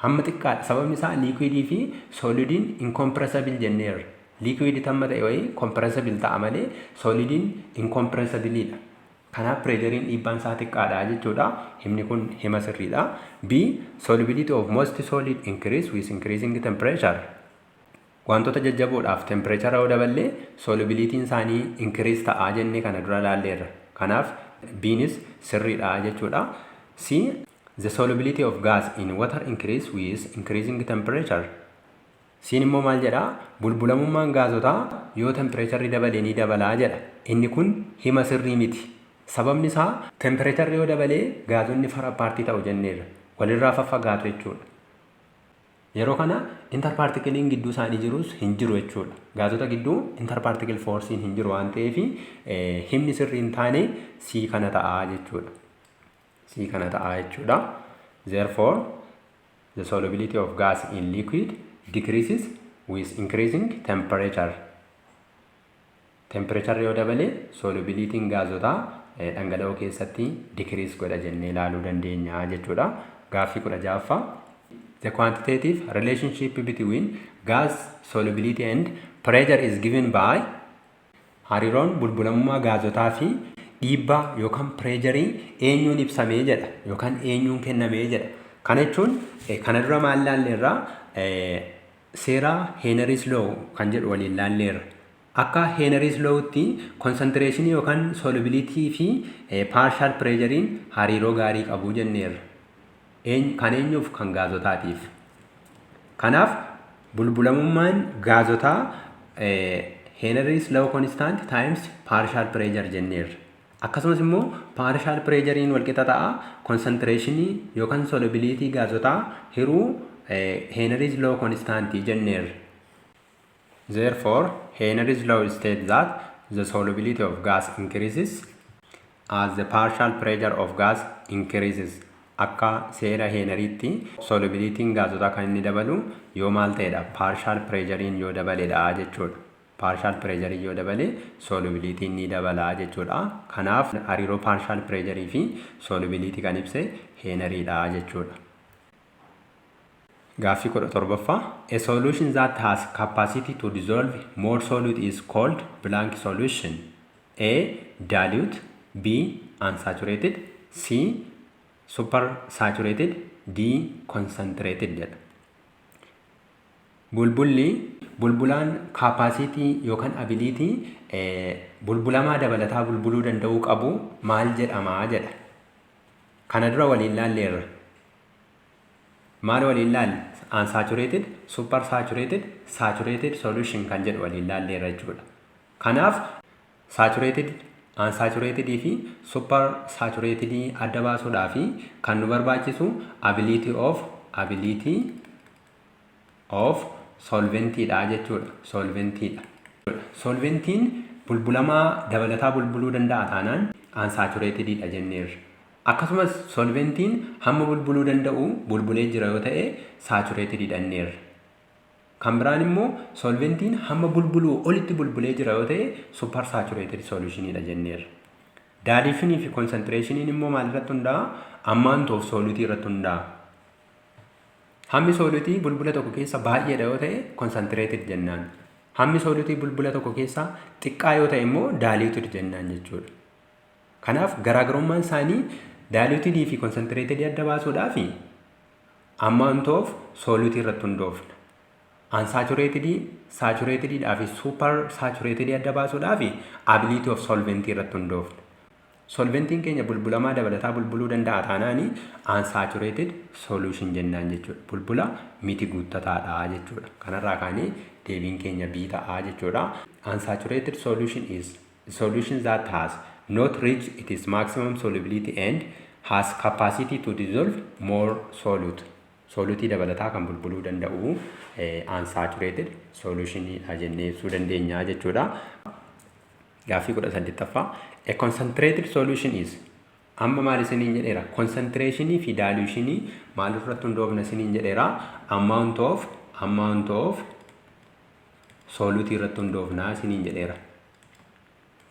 Hamma xiqqaadha. Sababni isaa liquidii fi solidiin incompressible jenneerra. Liquidii hamma ta'e wayii compressible ta'a malee solidiin incompressibleiidha. Kanaaf pressureiin dhiibbaan isaa xiqqaadha jechuudha. Himni kun hima sirriidha. B. Solubility of most solid increase with increasing temperature. Wantoota jajjaboodhaaf temperature yoo daballee solubilityiin isaanii increase ta'aa jennee kana dura ilaalleerra. Kanaaf B'nis sirriidha jechuudha. C. The solubility of gas in water increase with increasing temperature. C'n immoo maal jedhaa? Bulbulamummaan gaazotaa yoo temperatureri dabalee ni dabalaa jedha. Inni kun hima sirrii miti. Sababni isaa temperatureri yoo dabalee gaazonni far apart ta'u jenneerra. Walirraa faffagaatu jechuudha. Yeroo kana interparticleiin gidduu isaanii jirus hin jiru jechuudha. Gaazota gidduu interparticle forceiin hin jiru waan ta'eef, himni sirrii hin taane C kana ta'a jechuudha. C kana ta'a jechuudha. Therefore, the solubility of gas in liquid decreases with increasing temperature. Temperature yoo dabale, solubilityin gaazotaa dhangala'oo keessatti decrease godha jennee ilaaluu dandeenya jechuudha. Gaaffii 16ffaa. The quantitative relationship between gas solubility and pressure is given by. Hariiroon bulbulamummaa gaazotaa fi dhiibbaa yookaan pressureii eenyuun ibsamee jedha yookaan eenyuun kennamee jedha. Kana jechuun kana dura maal laalleerraa? Seera Henry's Law kan jedhu waliin laalleerra. Akka Henry's Law'tti concentrationii yookaan solubility fi partial pressureiin hariiroo gaarii qabu jenneerra. Kan eenyuuf? Kan gaazotaatiif. Kanaaf bulbulamummaan gaazotaa Henry's Law constant times partial pressure jenneerra. Akkasumas immoo partial pressureiin walqixa ta'a concentrationii yookaan solubility gaazotaa hiruu Henry's Law constant jenneerra. Therefore, Henry's law states that the solubility of gas increases as the partial pressure of gas increases. Akka seera Henrytti solubilityin gaazotaa kan inni dabalu yoo maal ta'edha? Partial pressureiin yoo dabaledha jechuudha. Partial pressureii yoo dabale, solubilityin ni dabala jechuudha. Kanaaf hariiroo partial pressureii fi solubility kan ibse Henryidha jechuudha. Gaaffii 17ffaa. A solution that has capacity to dissolve more solute is called blank solution. A. Dilute. B. Unsaturated. C. Super saturated. D. Concentrated jedha. Bulbulli bulbulaan capacity yookaan ability bulbulamaa dabalataa bulbuluu danda'uu qabu maal jedhamaa jedha. Kana dura waliin laalleerra. Maal waliin laalle? Unsaturated, super saturated, saturated solution kan jedhu waliin laalleerra jechuudha. Kanaaf saturated, unsaturated fi super saturated adda baasuudhaaf kan nu barbaachisu ability of solventiidha jechuudha. Solventiidha. Solventiin bulbulamaa dabalataa bulbuluu danda'a taanaan unsaturatedidha jenneerra. Akkasumas solventiin hamma bulbuluu danda'u bulbulee jira yoo ta'e, saturatedidha jenneerra. Kan biraan immoo solventiin hamma bulbuluu olitti bulbulee jira yoo ta'e, super saturated solutionidha jenneerra. Dilutionii fi concentrationiin immoo maal irratti hundaa'a? Amount of solutii irratti hundaa'a. Hammi solutii bulbula tokko keessa baay'eedha yoo ta'e, concentrated jennaan. Hammi solutii bulbula tokko keessa xiqqaa yoo ta'e immoo diluted jennaan jechuudha. Kanaaf garaagarummaan isaanii dilutedii fi concentratedii adda baasuudhaaf amount of solutii irratti hundoofna. Unsaturatedii, saturatedidhaa fi super saturatedii adda baasuudhaaf ability of solventii irratti hundoofna. Solventiin keenya bulbulamaa dabalataa bulbuluu danda'a taanaani unsaturated solution jennaan jechuudha. Bulbula miti guuttataadha jechuudha. Kanarraa kaanee deebiin keenya B ta'aa jechuudha. Unsaturated solution is solution that has not reached its maximum solubility and has capacity to dissolve more solute. Solutii dabalataa kan bulbuluu danda'u unsaturated solutionidha jennee ibsuu dandeenya jechuudha. Gaaffii 18ffaa. A concentrated solution is. Amma maal isiniin jedheera? Concentrationii fi dilutionii maal irratti hundoofna isiniin jedheera? Amount of solutii irratti hundoofna isiniin jedheera.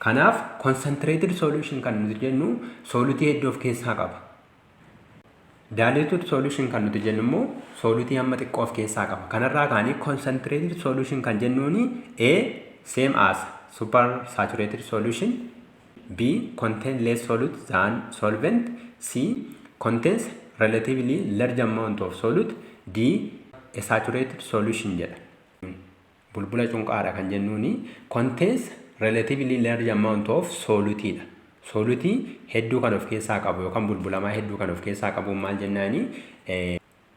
Kanaaf concentrated solution kan nuti jennu solutii hedduu of keessaa qaba. Diluted solution kan nuti jennu immoo solutii hamma xiqqoo of keessaa qaba. Kanarraa kaanii concentrated solution kan jennuuni A, same as super saturated solution, B, contain less solute than solvent, C, contains relatively large amount of solute, D, a saturated solution jedha. Bulbula cunqaadha kan jennuuni contains relatively large amount of soluteiidha. Solutii hedduu kan of keessaa qabu yookaan bulbulamaa hedduu kan of keessaa qabu maal jennaani?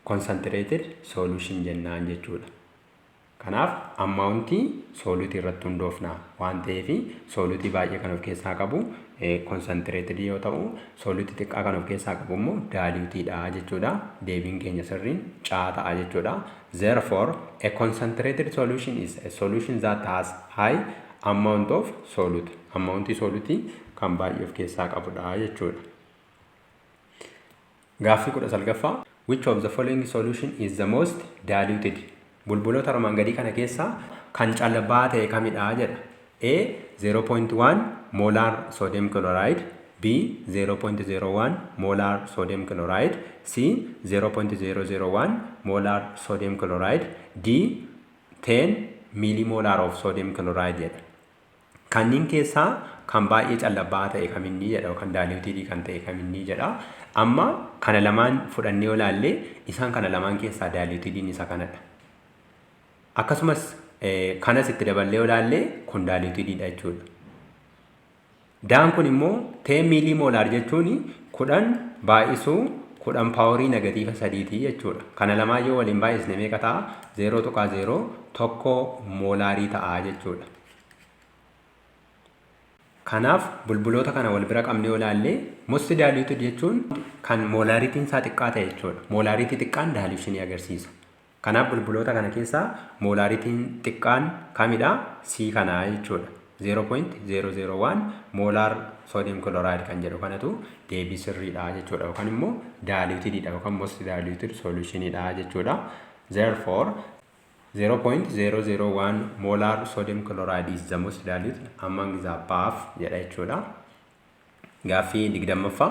Concentrated solution jennaan jechuudha. Kanaaf amountii soluteii irratti hundoofna waan ta'eef, soluteii baay'ee kan of keessaa qabu concentratedii yoo ta'u, soluteii xiqqaa kan of keessaa qabu immoo diluteiidha jechuudha. Deebiin keenya sirriin C ta'a jechuudha. Therefore, a concentrated solution is a solution that has high amount of solute. Amountii soluteii kan baay'ee of keessaa qabudha jechuudha. Gaaffii 19ffaa. Which of the following solution is the most diluted? Bulbuloota armaan gadii kana keessaa kan callabaa ta'e kamidha jedha. A 0.1 molar sodium chloride, B 0.01 molar sodium chloride, C 0.001 molar sodium chloride, D 10 millimolar of sodium chloride jedha. Kanneen keessaa kan baay'ee callabaa ta'e kaminni jedha, yookaan dilutedii kan ta'e kaminni jedha. Amma kana lamaan fudhannee yoo ilaalle, isaan kana lamaan keessaa dilutediin isa kanadha. Akkasumas kanas itti daballee yoo ilaalle, kun dilutediidha jechuudha. Daan kun immoo 10 millimolar jechuun 10 baay'isuu 10 powerii negative sadiitii jechuudha. Kana lamaan yoo waliin baay'isne meeqa ta'a? 0.01 molarii ta'a jechuudha. Kanaaf bulbuloota kana wal bira qabnee yoo ilaalle, most diluted jechuun kan molarityiin isaa xiqqaa ta'e jechuudha. Molarityii xiqqaan dilutionii agarsiisa. Kanaaf bulbuloota kana keessaa molarityiin xiqqaan kamidha? C kanaa jechuudha. 0.001 molar sodium chloride kan jedhu kanatu deebii sirriidha jechuudha. Yookaan immoo dilutedidha yookaan most diluted solutionidha jechuudha. Therefore, 0.001 molar sodium chloride is the most diluted among the above jedha jechuudha. Gaaffii 20ffaa.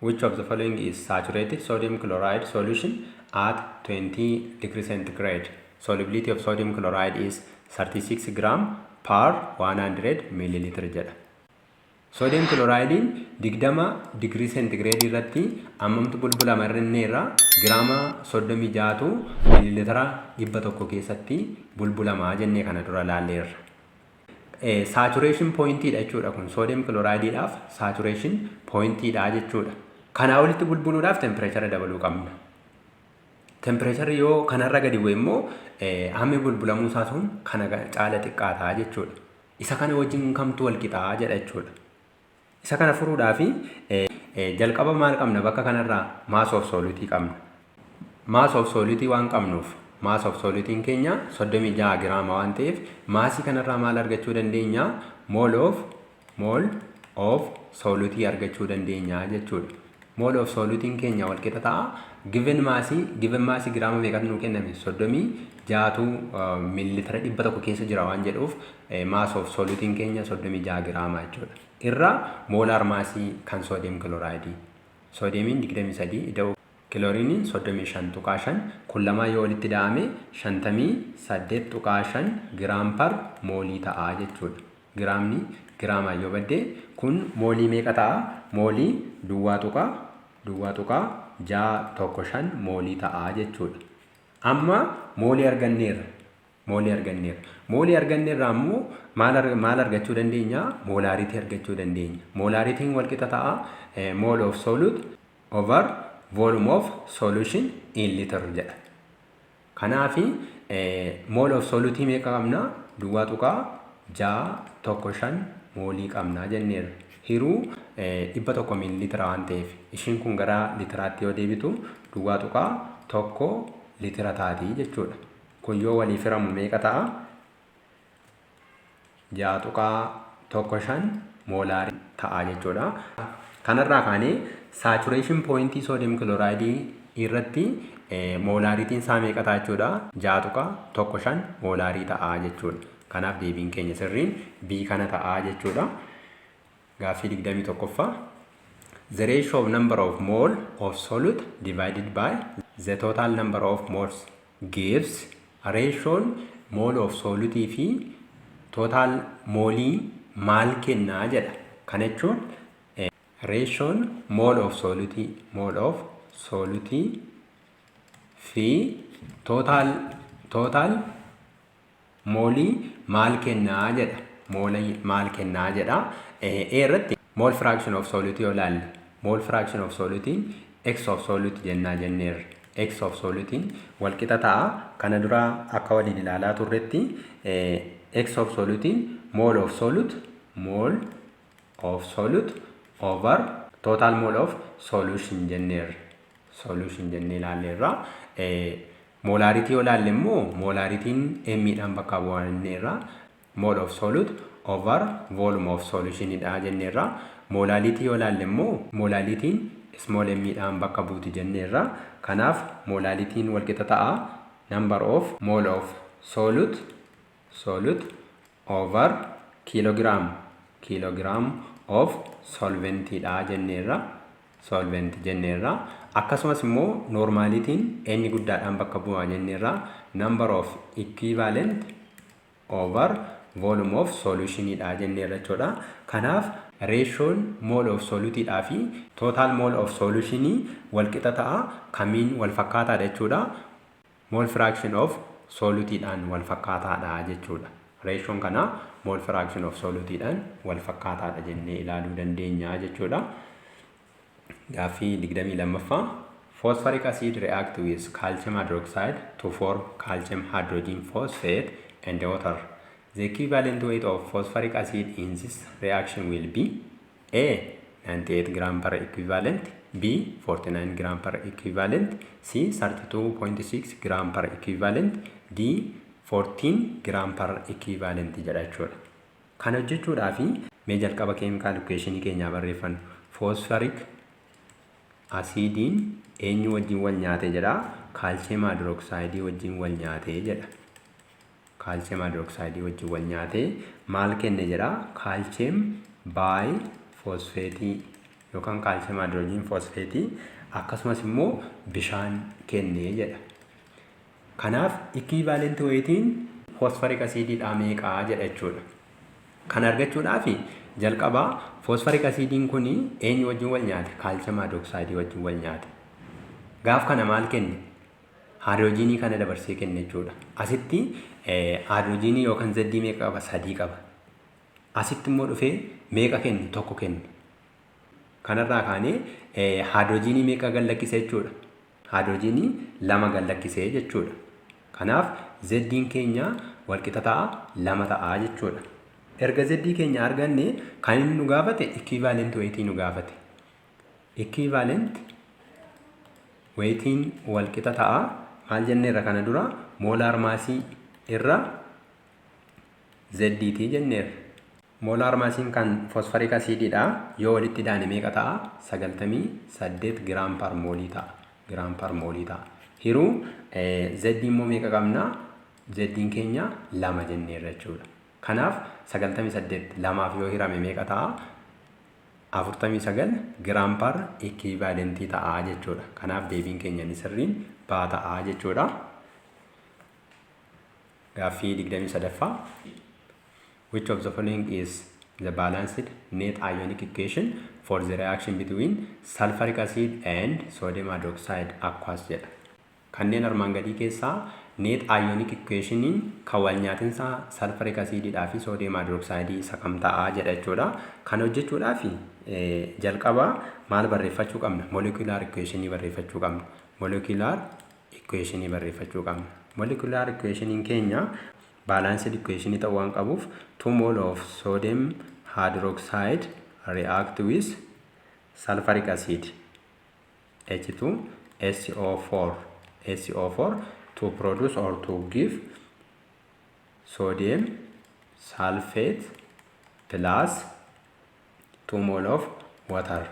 Which of the following is saturated sodium chloride solution at 20 degree centigrade? Solubility of sodium chloride is 36 gram per 100 milliliter jedha. Sodium chloridein 20 digirii centigradeii irratti hammamtu bulbulama irra? Giraama 36tu millilitira 100 keessatti bulbulamaa jennee kana dura laalleerra. Saturation pointiidha jechuudha kun sodium chlorideiidhaaf saturation pointiidha jechuudha. Kanaa olitti bulbuluudhaaf temperature dabaluu qabna. Temperatureri yoo kanarra gadi bu'e immoo, hammi bulbulamuu isaa sun kana caala xiqqaataa jechuudha. Isa kana wajjin kamtu wal qixaa jedha jechuudha. Isa kana furuudhaaf jalqaba maal qabna? Bakka kanarraa mass of soluteii qabna. Mass of soluteii waan qabnuuf, mass of soluteiin keenya 36 giraama waan ta'eef, massii kanarraa maal argachuu dandeenya? Mole of soluteii argachuu dandeenya jechuudha. Mole of soluteiin keenya wal qixa ta'a. Given massii giraama meeqatu nuu kenname? 36tu miilitira 100 keessa jira waan jedhuuf, mass of soluteiin keenya 36 giraama jechuudha. Irra molar massii kan sodium chlorideii. Sodiumiin 23 ida'u kilooriiniin 35.5, kun lamaa yoo walitti da'ame 58.5 gram per moleii ta'a jechuudha. Giraamni giraamaa yoo badde, kun moleii meeqa ta'a? Moleii 0.0615 moleii ta'a jechuudha. Amma moleii arganneerra. Moleii arganneerra. Moleii arganneerraa immoo maal argachuu dandeenya? Molarityii argachuu dandeenya. Molarityiin wal qixa ta'a mole of solute over volume of solution in liter jedha. Kanaafi mole of soluteii meeqa qabna? 0.615 moleii qabna jenneerra. Hiruu 100 miilitira waan ta'eef, ishiin kun gara litiraatti yoo deebitu 0.1 litira taati jechuudha. Kun yoo waliif hiramu meeqa ta'a? 6.15 molarii ta'a jechuudha. Kanarraa kaanee saturation pointii sodium chlorideii irratti molarityiin isaa meeqa ta'a jechuudha? 6.15 molarii ta'a jechuudha. Kanaaf deebiin keenya sirriin B kana ta'a jechuudha. Gaaffii 21ffaa. The ratio of number of mole of solute divided by the total number of moles gives. Ratioon mole of solutii fi total moleii maal kennaa jedha. Kana jechuun ratioon mole of solutii fi total moleii maal kennaa jedha. Moleii maal kennaa jedha. A irratti mole fraction of solutii yoo ilaalle, mole fraction of solutiin x of solute jennaa jenneerra. X of solutiin walqixa ta'a. Kana dura akka waliin ilaalaa turretti X of solutiin mole of solute over total mole of solution jenneerra. Solution jennee ilaalleerra. Molarity yoo ilaalle immoo molarityn M-dhaan bakka bu'aa jenneerra. Mole of solute over volume of solution dha jenneerra. Molality yoo ilaalle immoo molalityn small m-dhaan bakka buuti jenneerra. Kanaaf molalityn walqixa ta'a. Number of mole of solute over kilogram of solventidha jenneerra. Solvent jenneerra. Akkasumas immoo normalityn N guddaadhaan bakka bu'aa jenneerra. Number of equivalent over volume of solutionidha jenneerra jechuudha. Kanaaf ratioon mole of soluteiidhaa fi total mole of solutionii walqixa ta'a. Kamiin wal fakkaataadha jechuudha? Mole fraction of soluteiidhaan wal fakkaataadha jechuudha. Ratioon kana mole fraction of soluteiidhaan wal fakkaataadha jennee ilaaluu dandeenya jechuudha. Gaaffii 22ffaa. Phosphoric acid react with calcium hydroxide to form calcium hydrogen phosphate and water. The equivalent weight of phosphoric acid in this reaction will be A, 98 gram per equivalent, B, 49 gram per equivalent, C, 32.6 gram per equivalent, D, 14 gram per equivalent jedha jechuudha. Kana hojjechuudhaaf mee jalqaba chemical equationii keenyaa barreeffannu. Phosphoric acidiin eenyu wajjin wal nyaate jedha? Calcium hydroxide wajjin wal nyaate jedha. Calcium hydroxide wajjin wal nyaate maal kenne jedha? Calcium biphosphateii yookaan calcium hydrogen phosphateii, akkasumas immoo bishaan kenne jedha. Kanaaf equivalent weightiin phosphoric acidiidhaa meeqaa jedha jechuudha. Kana argachuudhaaf jalqabaa phosphoric acidiin kun eenyu wajjin wal nyaate? Calcium hydroxide wajjin wal nyaate. Gaaf kana maal kenne? Haayidrojiinii kana dabarsee kenne jechuudha. Asitti haayidrojiinii yookaan Z meeqa qaba? Sadii qaba. Asitti immoo dhufee meeqa kenne? Tokko kenne. Kanarraa kaanee haayidrojiinii meeqa gad lakkise jechuudha? Haayidrojiinii lama gad lakkisee jechuudha. Kanaaf Z'n keenya walqixa ta'a, lama ta'a jechuudha. Erga Z keenya arganne, kan inni nu gaafate equivalent weightii nu gaafate. Equivalent weightiin walqixa ta'a. Maal jenneerra kana dura? Molar massii irra Z'tii jenneerra. Molar massiin kan phosphoric acidiidha. Yoo walitti daane meeqa ta'a? 98 gram per moleii ta'a. Gram per moleii ta'a. Hiruu Z immoo meeqa qabna? Z'n keenya lama jenneerra jechuudha. Kanaaf 98 lamaaf yoo hirame meeqa ta'a? 49 gram per equivalentii ta'a jechuudha. Kanaaf deebiin keenya inni sirriin B ta'a jechuudha. Gaaffii 23ffaa. Which of the following is the balanced net ionic equation for the reaction between sulfuric acid and sodium hydroxide aqueous jedha. Kanneen armaan gadii keessaa net ionic equationiin kan wal nyaatinsa sulfuric acidiidhaa fi sodium hydroxide isa kam ta'a jedha jechuudha. Kan hojjechuudhaaf jalqaba maal barreeffachuu qabna? Molecular equationii barreeffachuu qabna. Molecular equationii barreeffachuu qabna. Molecular equationiin keenya balanced equationii ta'uu waan qabuuf, 2 mole of sodium hydroxide react with sulfuric acid H2SO4 SO4 to produce or to give sodium sulfate plus 2 mole of water.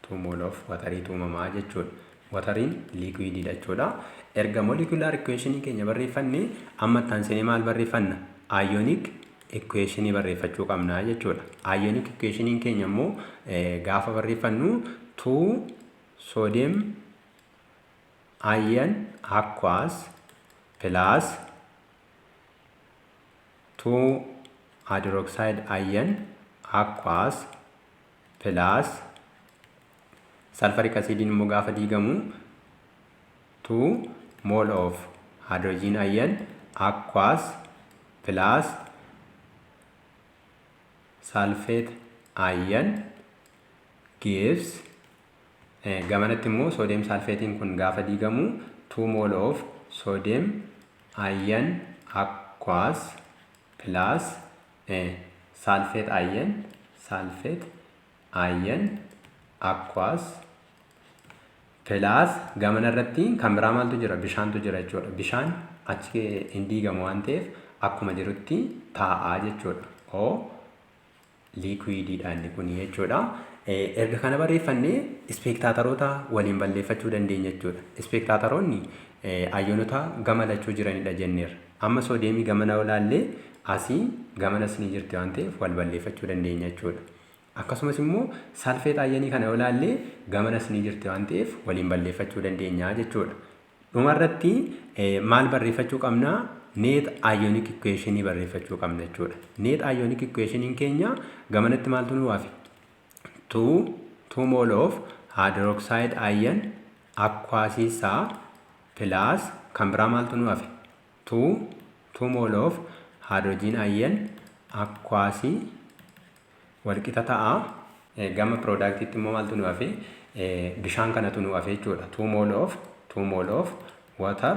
2 mole of wateriitu uumamaa jechuudha. Wateriin liquidiidha jechuudha. Erga molecular equationii keenya barreeffanne, amma itti aansinee maal barreeffanna? Ionic equationii barreeffachuu qabna jechuudha. Ionic equationiin keenya immoo gaafa barreeffannu, 2 sodium ion aqueous plus 2 hydroxide ion aqueous plus sulfuric acidiin immoo gaafa diigamu 2 mole of hydrogen ion aqueous plus sulfate ion gives, gamanatti immoo sodium sulfatein kun gaafa diigamu 2 2 mole of sodium ion aqueous plus sulfate ion aqueous plus gamana irratti kan biraa maaltu jira? Bishaantu jira jechuudha. Bishaan achi hin diigamu waan ta'eef akkuma jirutti taa'aa jechuudha. O liquidiidha inni kun jechuudha. Erga kana barreeffannee spectatoroota waliin balleeffachuu dandeenya jechuudha. Spectatoroonni ayyoonota gama lachuu jiranidha jenneerra. Amma soodiyeemii gamana olaallee asii gamanas ni jirti waan ta'eef wal balleeffachuu dandeenya jechuudha. Akkasumas immoo sulfate ionii kana olaallee gamanas ni jirti waan ta'eef waliin balleeffachuu dandeenya jechuudha. Dhumarratti maal barreeffachuu qabnaa? Net ionic equationii barreeffachuu qabna jechuudha. Net ionic equationiin keenya gamanatti maaltu nu hafe? 2 mole of hydroxide ion aqueousiisaa plus kan biraa maaltu nu hafe? 2 mole of hydrogen ion aqueousii walqixa ta'a. Gama productiitti immoo maaltu nu hafe? Bishaan kanatu nu hafe jechuudha. 2 mole of water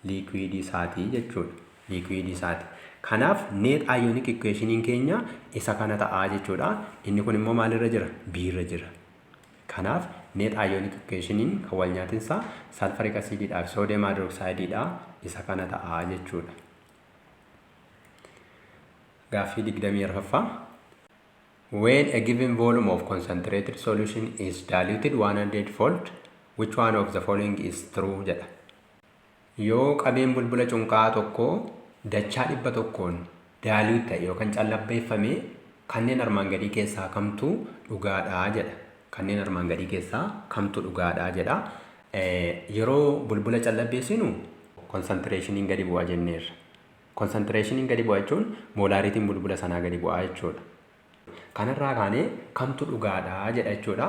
liquid isaatii jechuudha. Liquid isaati. Kanaaf net ionic equationiin keenya isa kana ta'aa jechuudha. Inni kun immoo maalirra jira? B irra jira. Kanaaf net ionic equationiin kan wal nyaatinsa sulfuric acidiidhaa fi sodium hydroxideidha isa kana ta'aa jechuudha. Gaaffii 24ffaa. When a given volume of concentrated solution is diluted 100 fold, which one of the following is true jedha. Yoo qabeen bulbula cunqaa'aa tokko dachaa 100n dilute ta'e yookaan callabbeeffame, kanneen armaan gadii keessaa kamtu dhugaadhaa jedha. Kanneen armaan gadii keessaa kamtu dhugaadhaa jedha. Yeroo bulbula callabbeessinu concentrationiin gadi bu'a jenneerra. Concentrationiin gadi bu'a jechuun molarityiin bulbula sanaa gadi bu'aa jechuudha. Kanarraa kaanee kamtu dhugaadhaa jedha jechuudha.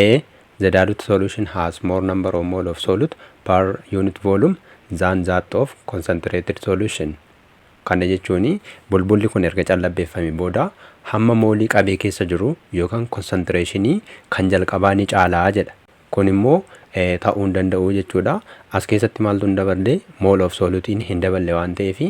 A. The dilute solution has more number of mole of solute per unit volume than that of concentrated solution. Kana jechuun bulbulli kun erga callabbeeffame booda hamma moolii qabee keessa jiru yookaan concentrationii kan jalqabaa ni caalaa jedha. Kun immoo ta'uu hin danda'u jechuudha. As keessatti maaltu hin daballe? Mole of solutiin hin daballe waan ta'eef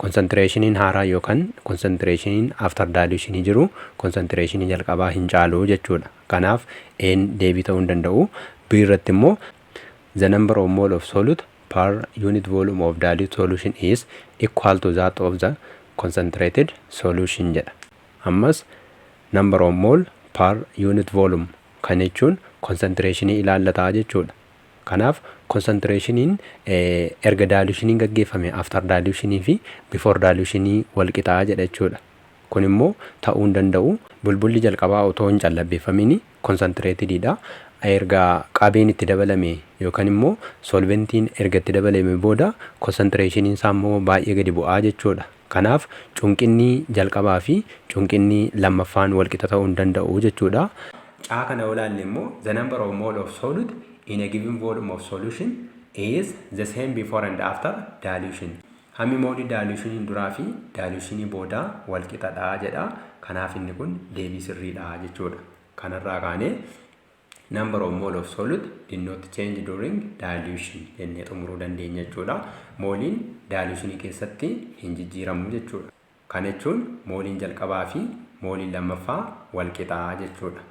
concentrationiin haaraa yookaan concentrationiin after dilutionii jiru concentrationii jalqabaa hin caalu jechuudha. Kanaaf A'n deebii ta'uu hin danda'u. B irratti immoo the number of mole of solute per unit volume of dilute solution is equal to that of the concentrated solution jedha. Ammas number of mole per unit volume kan jechuun concentrationii ilaallataa jechuudha. Kanaaf concentrationiin erga dilutioniin gaggeeffame after dilutionii fi before dilutionii wal qixaa jedha jechuudha. Kun immoo ta'uu hin danda'u. Bulbulli jalqabaa otoo hin callabbeeffamiin concentratedidha. Erga qabeen itti dabalame yookaan immoo solventiin erga itti dabalame booda concentrationiin isaa immoo baay'ee gadi bu'aa jechuudha. Kanaaf cunqinni jalqabaa fi cunqinni lammaffaan wal qixa ta'uu hin danda'u jechuudha. C kana yoo ilaalle immoo the number of mole of solute in a given volume of solution is the same before and after dilution. Hammi moolii dilutionii duraa fi dilutionii boodaa wal qixadha jedha. Kanaaf inni kun deebii sirriidha jechuudha. Kanarraa kaanee number of mole of solute did not change during dilution jennee xumuruu dandeenya jechuudha. Mooliin dilutionii keessatti hin jijjiiramu jechuudha. Kana jechuun mooliin jalqabaa fi mooliin lammaffaa wal qixaa jechuudha.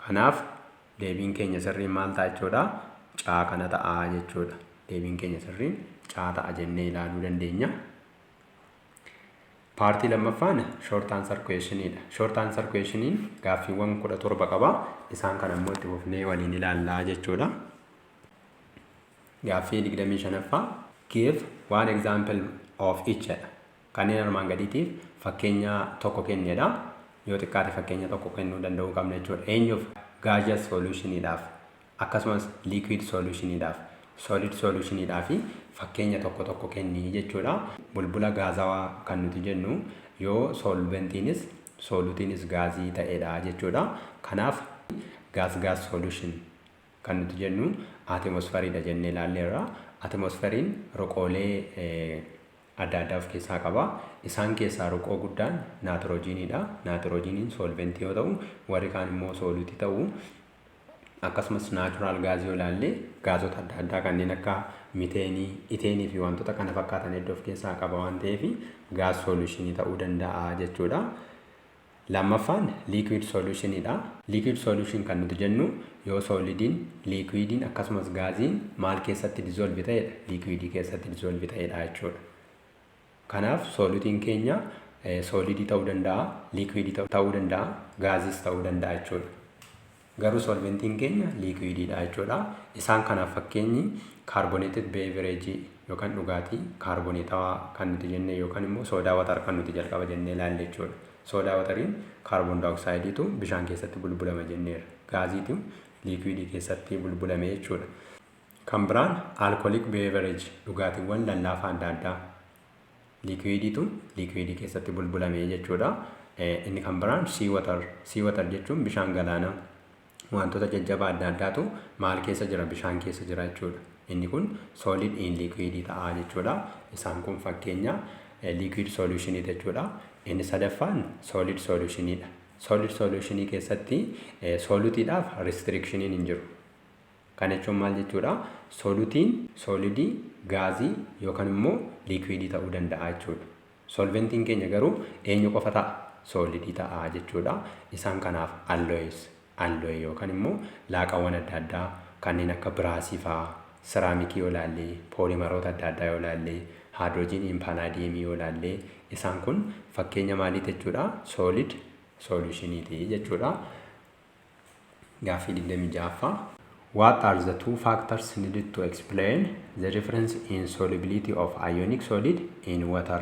Kanaaf deebiin keenya sirriin maal ta'a jechuudha? C kana ta'a jechuudha. Deebiin keenya sirriin C ta'a jennee ilaaluu dandeenya. Partii lammaffaan short answer questioniidha. Short answer questioniin gaaffiiwwan 17 qaba. Isaan kana immoo itti fufnee waliin ilaallaa jechuudha. Gaaffii 25ffaa, give one example of each jedha. Kanneen armaan gadiitiif fakkeenya tokko kennedha. Yoo xiqqaate fakkeenya tokko kennuu danda'uu qabna jechuudha. Eenyuuf? Gaseous solutioniidhaaf, akkasumas liquid solutioniidhaaf, solid solutioniidhaaf fakkeenya tokko tokko kennii jechuudha. Bulbula gaazawaa kan nuti jennu yoo solventiinis solutiinis gaazii ta'edha jechuudha. Kanaaf gas gas solution kan nuti jennu atmosferiidha jennee ilaalleerra. Atmosferiin ruqoolee adda addaa of keessaa qaba. Isaan keessaa ruqoo guddaan naatiroojiiniidha. Naatiroojiiniin solventii yoo ta'u, warri kaan immoo solutii ta'u. Akkasumas natural gasii yoo ilaalle, gaazota adda addaa kanneen akka miteenii, iteenii fi wantoota kana fakkaatan hedduu of keessaa qaba waan ta'eef, gas solutionii ta'uu danda'a jechuudha. Lammaffaan liquid solutioniidha. Liquid solution kan nuti jennu yoo solidiin, liquidiin akkasumas gaaziin maal keessatti dissolve ta'edha? Liquidii keessatti dissolve ta'edha jechuudha. Kanaaf solutiin keenya solidii ta'uu danda'a, liquidii ta'uu danda'a, gaazis ta'uu danda'a jechuudha. Garuu solventiin keenya liquidiidha jechuudha. Isaan kanaaf fakkeenyi carbonated beverage yookaan dhugaatii kaarboneetawaa kan nuti jenne yookaan immoo soda water kan nuti jalqaba jennee ilaalle jechuudha. Soda wateriin carbon dioxideiitu bishaan keessatti bulbulama jenneerra. Gaaziitu liquidii keessatti bulbulame jechuudha. Kan biraan alcoholic beverage, dhugaatiiwwan lallaafaa adda addaa, liquidiitu liquidii keessatti bulbulame jechuudha. Inni kan biraan sea water. Sea water jechuun bishaan galaanaa. Wantoota jajjabaa adda addaatu maal keessa jira? Bishaan keessa jira jechuudha. Inni kun solid in liquidii ta'a jechuudha. Isaan kun fakkeenya liquid solutionii jechuudha. Inni sadaffaan solid solutioniidha. Solid solutionii keessatti solutiidhaaf restrictioniin hin jiru. Kana jechuun maal jechuudha? Solutiin solidii, gaazii yookaan immoo liquidii ta'uu danda'a jechuudha. Solventiin keenya garuu eenyu qofa ta'a? Solidii ta'a jechuudha. Isaan kanaaf alloys, alloy yookaan immoo laaqawwan adda addaa kanneen akka brassii fa'aa, ceramicii yoo ilaalle, polymeroota adda addaa yoo ilaalle, hydrogen palladiumii yoo ilaalle, isaan kun fakkeenya maaliiti jechuudha? Solid solutioniiti jechuudha. Gaaffii 26ffaa. What are the two factors needed to explain the difference in solubility of ionic solid in water?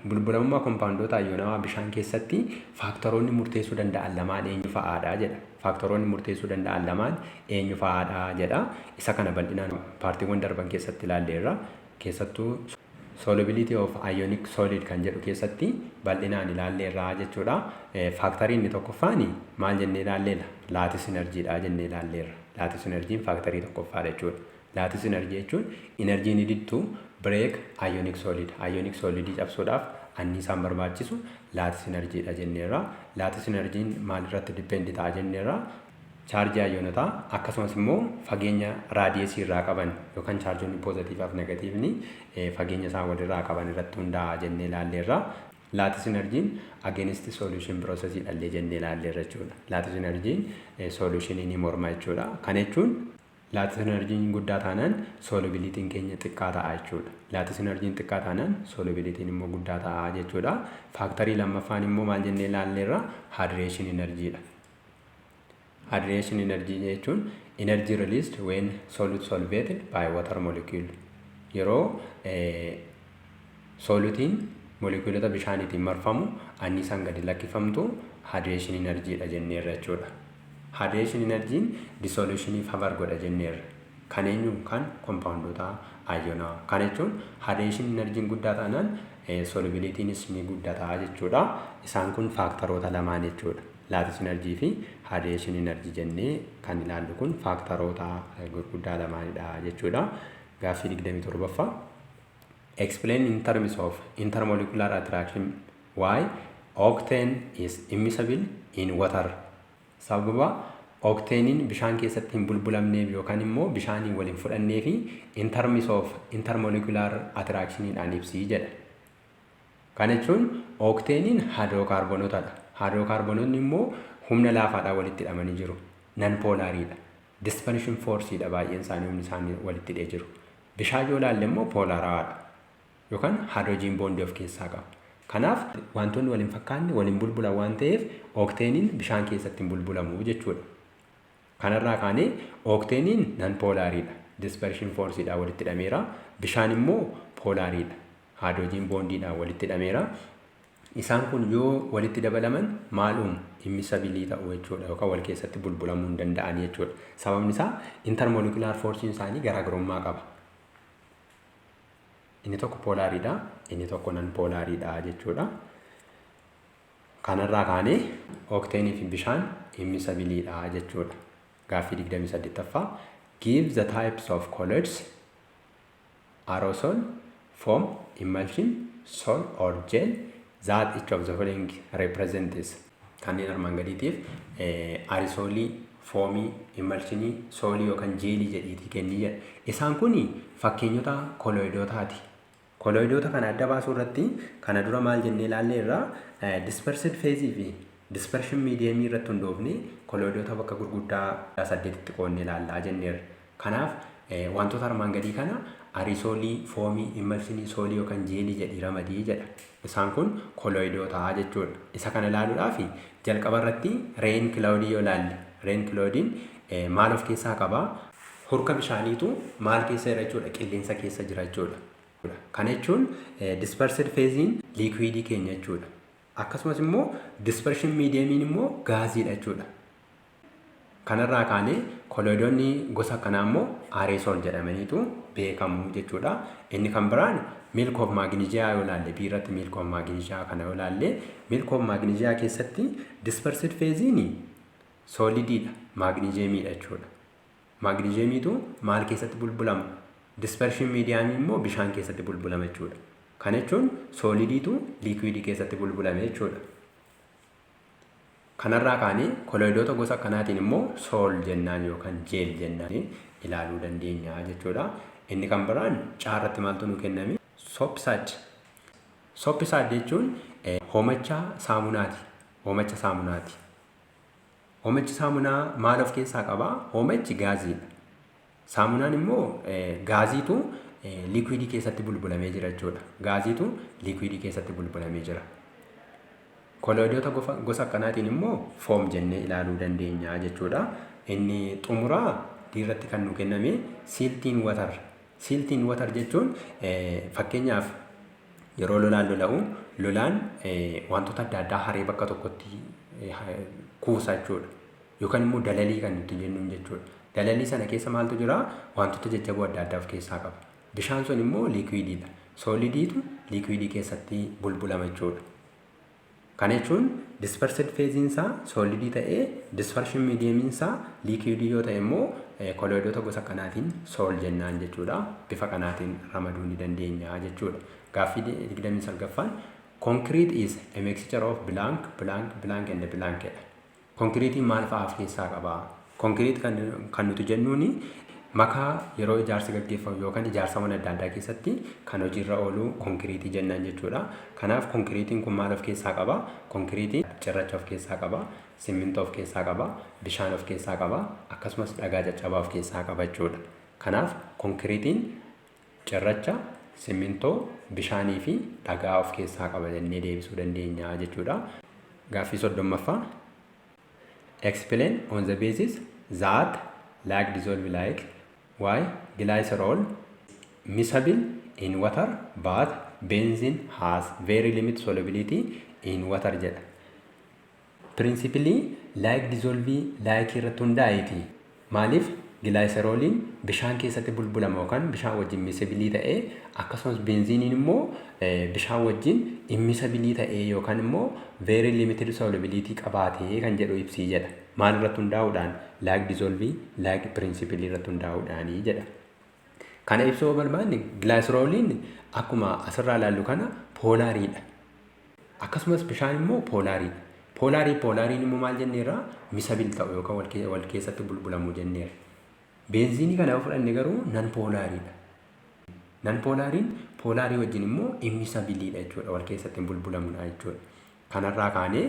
Bulbulamummaa kompaawundoota ayyoonawaa bishaan keessatti factoroonni murteessuu danda'an lamaan eenyu fa'aadha jedha. Factoroonni murteessuu danda'an lamaan eenyu fa'aadha jedha. Isa kana bal'inaan partiiwwan darban keessatti ilaalleerra. Keessattuu solubility of ionic solid kan jedhu keessatti bal'inaan ilaalleerra jechuudha. Factorii inni tokkoffaan maal jennee ilaalleerra? Lattice energydha jennee ilaalleerra. Lattice energyn factorii tokkoffaadha jechuudha. Lattice energy jechuun energy needed to break ionic solid. Ionic solidii cabsuudhaaf anniisaan barbaachisu lattice energydha jenneerra. Lattice energyn maalirratti depend ta'a jenneerra? Chaarjii ayyoonotaa akkasumas immoo fageenya radiusii irraa qaban yookaan chaarjoonni poozitiivaaf negatiivni fageenya isaan walirraa qaban irratti hundaa'a jennee ilaalleerra. Lattice energyn against solution processii dhallee jennee ilaalleerra jechuudha. Lattice energyn solutionii ni morma jechuudha. Kana jechuun lattice energyn guddaa taanaan solubilityn keenya xiqqaa ta'a jechuudha. Lattice energyn xiqqaa taanaan solubilityn immoo guddaa ta'a jechuudha. Factorii lammaffaan immoo maal jennee ilaalleerra? Hydration energydha. Hydration energy jechuun energy released when solute solvated by water molecule. Yeroo solutiin molekuulota bishaaniitiin marfamu anniisaan gadi lakkifamtu hydration energydha jenneerra jechuudha. Hydration energyn dissolutionii favor godha jenneerra. Kan eenyu? Kan kompaawundoota ayyoonaa. Kana jechuun hydration energyn guddaa taanaan solubilitynis ni guddataa jechuudha. Isaan kun factoroota lamaan jechuudha. Lattice energy fi hydration energy jennee kan ilaallu kun factoroota gurguddaa lamaanidha jechuudha. Gaaffii 27ffaa. Explain in terms of intermolecular attraction why octane is immiscible in water. Sababa octaneiin bishaan keessatti hin bulbulamneef yookaan immoo bishaaniin wal hin fudhannee fi in terms of intermolecular attractioniidhaan ibsii jedha. Kana jechuun octaneiin hydrocarbonootadha. Hydrocarbonoonni immoo humna laafaadhaan walitti hidhamanii jiru. Non polariidha. Dispersion forceiidha, baay'een isaanii humni isaanii walitti hidhee jiru. Bishaan yoo ilaalle immoo polaraadha. Yookaan hydrogen bondii of keessaa qaba. Kanaaf wantoonni wal hin fakkaanne waliin bulbulan waan ta'eef, octaneiin bishaan keessatti hin bulbulamu jechuudha. Kanarraa kaanee octaneiin non polariidha. Dispersion forceiidhaan walitti hidhameera. Bishaan immoo polariidha. Hydrogen bondiidhaan walitti hidhameera. Isaan kun yoo walitti dabalaman maal uumu? Immiscible ta'u jechuudha yookaan wal keessatti bulbulamuu hin danda'an jechuudha. Sababni isaa intermolecular forceiin isaanii garaagarummaa qaba. Inni tokko polariidha, inni tokko non polariidha jechuudha. Kanarraa kaanee octaneii fi bishaan immiscibleiidha jechuudha. Gaaffii 28ffaa. Give the types of colloids: aerosol, foam, emulsion, sol or gel that each of the following represents. Kanneen armaan gadiitiif aerosolii, foamii, emulsionii, solii yookaan gelii jedhiitii kennii jedha. Isaan kun fakkeenyota koloidootaati. Koloidoota kana adda baasuu irratti kana dura maal jennee ilaalle irraa, dispersed phase fi dispersion medium irratti hundoofne koloidoota bakka gurguddaa saddeetitti qoodnee ilaallaa jenneerra. Kanaaf wantoota armaan gadii kana aerosolii, foamii, emulsionii, solii yookaan gelii jedhii ramadii jedha. Isaan kun koloidoota jechuudha. Isa kana ilaaluudhaaf jalqaba irratti rain cloudii yoo ilaalle, rain cloudiin maal of keessaa qabaa? Hurka bishaaniitu maal keessa jira jechuudha? Qilleensa keessa jira jechuudha. Kana jechuun dispersed phaseiin liquidii keenya jechuudha. Akkasumas immoo dispersion mediumiin immoo gaaziidha jechuudha. Kanarraa kaanee koloidoonni gosa kanaa immoo aerosol jedhamaniitu beekamu jechuudha. Inni kan biraan milk of magnesia yoo ilaalle, biirratti milk of magnesia kana yoo ilaalle, milk of magnesia keessatti dispersed phaseiin solidiidha, magnesiumiidha jechuudha. Magnesiumiitu maal keessatti bulbulama? Dispersion mediumii immoo bishaan keessatti bulbulama jechuudha. Kana jechuun solidiitu liquidii keessatti bulbulame jechuudha. Kanarraa kaanee koloidoota gosa akkanaatiin immoo sol jennaan yookaan gel jennaan ilaaluu dandeenya jechuudha. Inni kan biraan caarratti maaltu nu kenname? Soapsuds. Soapsuds jechuun hoomacha saamunaati. Hoomacha saamunaati. Hoomachi saamunaa maal of keessaa qabaa? Hoomachi gaaziidha. Saamunaan immoo gaaziitu liquidii keessatti bulbulamee jira jechuudha. Gaaziitu liquidii keessatti bulbulamee jira. Koloidoota gosa akkanaatiin immoo foam jennee ilaaluu dandeenya jechuudha. Inni xumuraa diirratti kan nu kenname silt in water. Silt in water jechuun fakkeenyaaf yeroo lolaan lola'u, lolaan wantoota adda addaa haree bakka tokkotti kuusa jechuudha. Yookaan immoo dalalii kan nuti jennuun jechuudha. Dalalii sana keessa maaltu jira? Wantoota jajjaboo adda addaa of keessaa qaba. Bishaan sun immoo liquidiidha. Solidiitu liquidii keessatti bulbulama jechuudha. Kana jechuun dispersed phaseiin isaa solidii ta'ee dispersion mediumiin isaa liquidii yoo ta'e immoo koloidoota gosa kanaatiin sol jennaan jechuudha. Bifa kanaatiin ramaduu ni dandeenya jechuudha. Gaaffii 29ffaan, concrete is a mixture of blank, blank, blank and blank jedha. Concretein maal fa'aa of keessaa qaba? Concrete kan nuti jennuuni makaa yeroo ijaarsi gaggeeffamu yookaan ijaarsawwan adda addaa keessatti kan hojiirra oolu concreteii jennaan jechuudha. Kanaaf concretein kun maal of keessaa qaba? Concretein cirracha of keessaa qaba, simmintoo of keessaa qaba, bishaan of keessaa qaba, akkasumas dhagaa caccabaa of keessaa qaba jechuudha. Kanaaf concretein cirracha, simmintoo, bishaanii fi dhagaa of keessaa qaba jennee deebisuu dandeenya jechuudha. Gaaffii 30ffaa. Explain on the basis that like dissolve like why glycerol miscible in water but benzene has very limited solubility in water jedha. Principleii like dissolve like irratti hundaa'eeti. Maaliif glyceroliin bishaan keessatti bulbulama yookaan bishaan wajjin miscible ta'ee, akkasumas benzeneiin immoo bishaan wajjin immiscible ta'ee yookaan immoo very limited solubility qabaatee kan jedhu ibsii jedha. Maal irratti hundaa'uudhaan? Like dissolve like principleii irratti hundaa'uudhaanii jedha. Kana ibsuu barbaanne, glyceroliin akkuma asirraa ilaallu kana polariidha. Akkasumas bishaan immoo polariidha. Polarii polariin immoo maal jenneerra? Miscible ta'u yookaan wal keessatti bulbulamu jenneerra. Benzeneii kana yoo fudhanne garuu non polariidha. Non polariin polarii wajjin immoo immiscibleiidha jechuudha. Wal keessatti hin bulbulamudha jechuudha. Kanarraa kaanee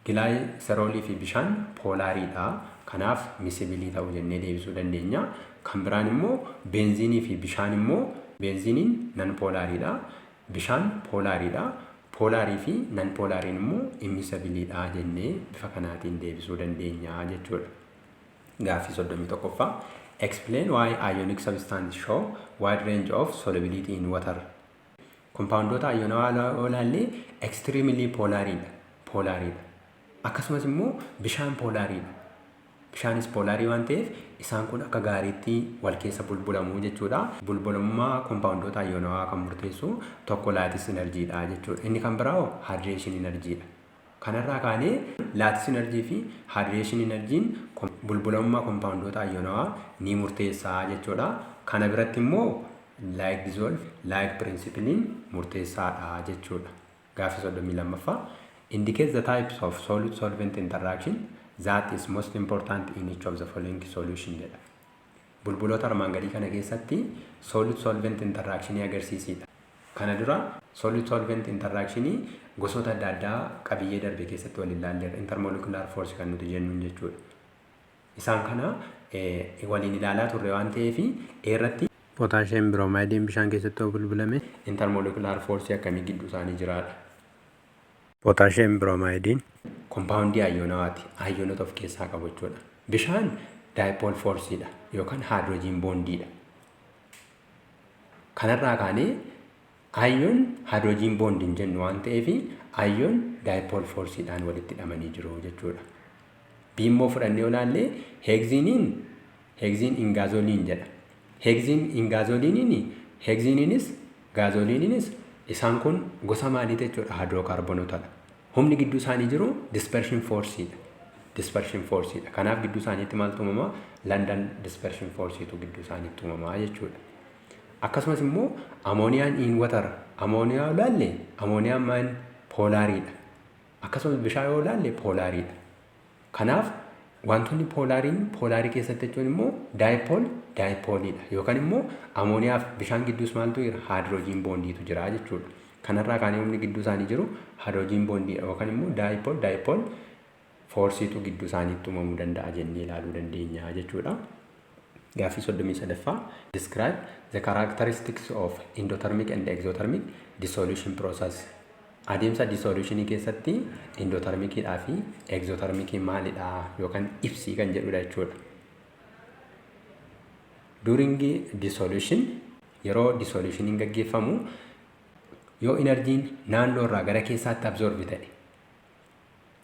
glycerolii fi bishaan polariidha. Kanaaf miscibleii ta'u jennee deebisuu dandeenya. Kan biraan immoo benzeneii fi bishaan immoo, benzeneiin non polariidha. Bishaan polariidha. Polarii fi non polariin immoo immiscibleiidha jennee bifa kanaatiin deebisuu dandeenya jechuudha. Gaaffii 31ffaa. Explain why ionic substance show wide range of solubility in water. Compoundoota ayoonawaa yoo ilaalle extremely polariidha. Polariidha. Akkasumas immoo bishaan polariidha. Bishaanis polarii waan ta'eef isaan kun akka gaariitti wal keessa bulbulamu jechuudha. Bulbulamummaa compoundoota ayoonawaa kan murteessu tokko lattice energyiidha jechuudha. Inni kan biraa hydration energyiidha. Kanarraa kaanee lattice energyii fi hydration energyiin bulbulamummaa compoundoota ayoonawaa ni murteessaa jechuudha. Kana biratti immoo like dissolve like principleiin murteessaadha jechuudha. Gaaffii 32ffaa. Indicate the types of solute solvent interaction that is most important in each of the following solution jedha. Bulbuloota armaan gadii kana keessatti solute solvent interaction agarsiisidha. Kana dura solute solvent interaction gosoota adda addaa qabiyyee darbe keessatti waliin ilaalleerra. Intermolecular force kan nuti jennuun jechuudha. Isaan kana waliin ilaalaa turre waan ta'eef, irratti Potassium bromideiin bishaan keessatti yoo bulbulame, intermolecular force akkamii gidduu isaanii jiraadha? Potassium bromideiin Compoundii ayyoonawaati. Ayyoonota of keessaa qabu jechuudha. Bishaan dipole forceiidha yookaan hydrogen bondiidha. Kanarraa kaanee ion hydrogen bondiin jennu waan ta'eef, ion dipole forceiidhaan walitti hidhamanii jiru jechuudha. B immoo fudhannee ilaalle, hexane in gasoline jedha. Hexane in gasolineiin, hexaneiinis gasolineiinis isaan kun gosa maaliiti jechuudha? Hydrocarbonotadha. Humni gidduu isaanii jiru dispersion forceiidha. Dispersion forceiidha. Kanaaf gidduu isaaniitti maaltu uumamaa? London dispersion forceiitu gidduu isaaniitti uumamaa jechuudha. Akkasumas immoo ammonia in water, ammonia yoo ilaalle, ammooniaan maan polariidha. Akkasumas bishaan yoo ilaalle polariidha. Kanaaf wantoonni polariin polarii keessatti jechuun immoo dipole dipoleiidha yookaan immoo ammooniyaaf bishaan gidduus maaltu jira? Hydrogen bondiitu jira jechuudha. Kanarraa kaanee humni gidduu isaanii jiru hydrogen bondiidha yookaan immoo dipole dipole forceiitu gidduu isaaniitti uumamuu danda'a jennee ilaaluu dandeenya jechuudha. Gaaffii 33ffaa, describe the characteristics of endothermic and exothermic dissolution process. Adeemsa dissolutionii keessatti endothermiciidhaa fi exothermicii maalidha yookaan ibsii kan jedhudha jechuudha. During dissolution, yeroo dissolutioniin gaggeeffamu, yoo energyiin naannoo irraa gara keessaatti absorb ta'e,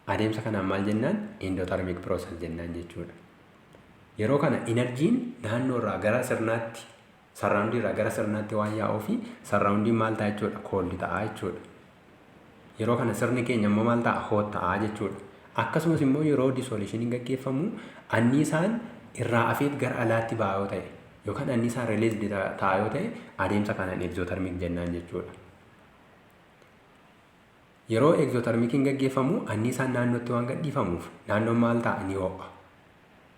adeemsa kanaan maal jennaan? Endothermic process jennaan jechuudha. Yeroo kana energyiin naannoo irraa gara sirnaatti, surroundii irraa gara sirnaatti waan yaa'uu fi surroundiin maal ta'a jechuudha? Cold ta'a jechuudha. Yeroo kana sirni keenya immoo maal ta'a? Hot ta'a jechuudha. Akkasumas immoo yeroo dissolutioniin gaggeeffamu anniisaan irraa afeet gara alaatti ba'a yoo ta'e yookaan anniisaan released ta'a yoo ta'e, adeemsa kanaan exothermic jennaan jechuudha. Yeroo exothermiciin gaggeeffamu anniisaan naannootti waan gadhiifamuuf naannoon maal ta'a? Ni ho'a.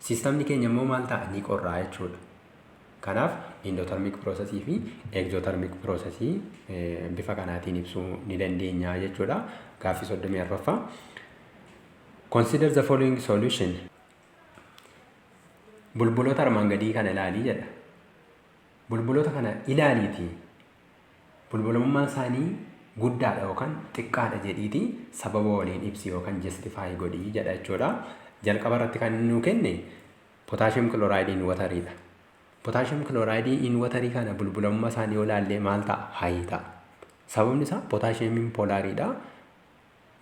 Systemni keenya immoo maal ta'a? Ni qorraa jechuudha. Kanaaf endothermic processii fi exothermic processii bifa kanaatiin ibsuu ni dandeenya jechuudha. Gaaffii 34ffaa. Consider the following solution. Bulbuloota armaan gadii kana ilaalii jedha. Bulbuloota kana ilaaliitii bulbulamummaan isaanii guddaadha yookaan xiqqaadha jedhiitii sababa waliin ibsi yookaan justify godhii jedha jechuudha. Jalqaba irratti kan inni nuu kenne potassium chloride in wateriidha. Potassium chloride in waterii kana bulbulamummaa isaanii yoo ilaalle maal ta'a? High ta'a. Sababni isaa potassiumiin polariidha.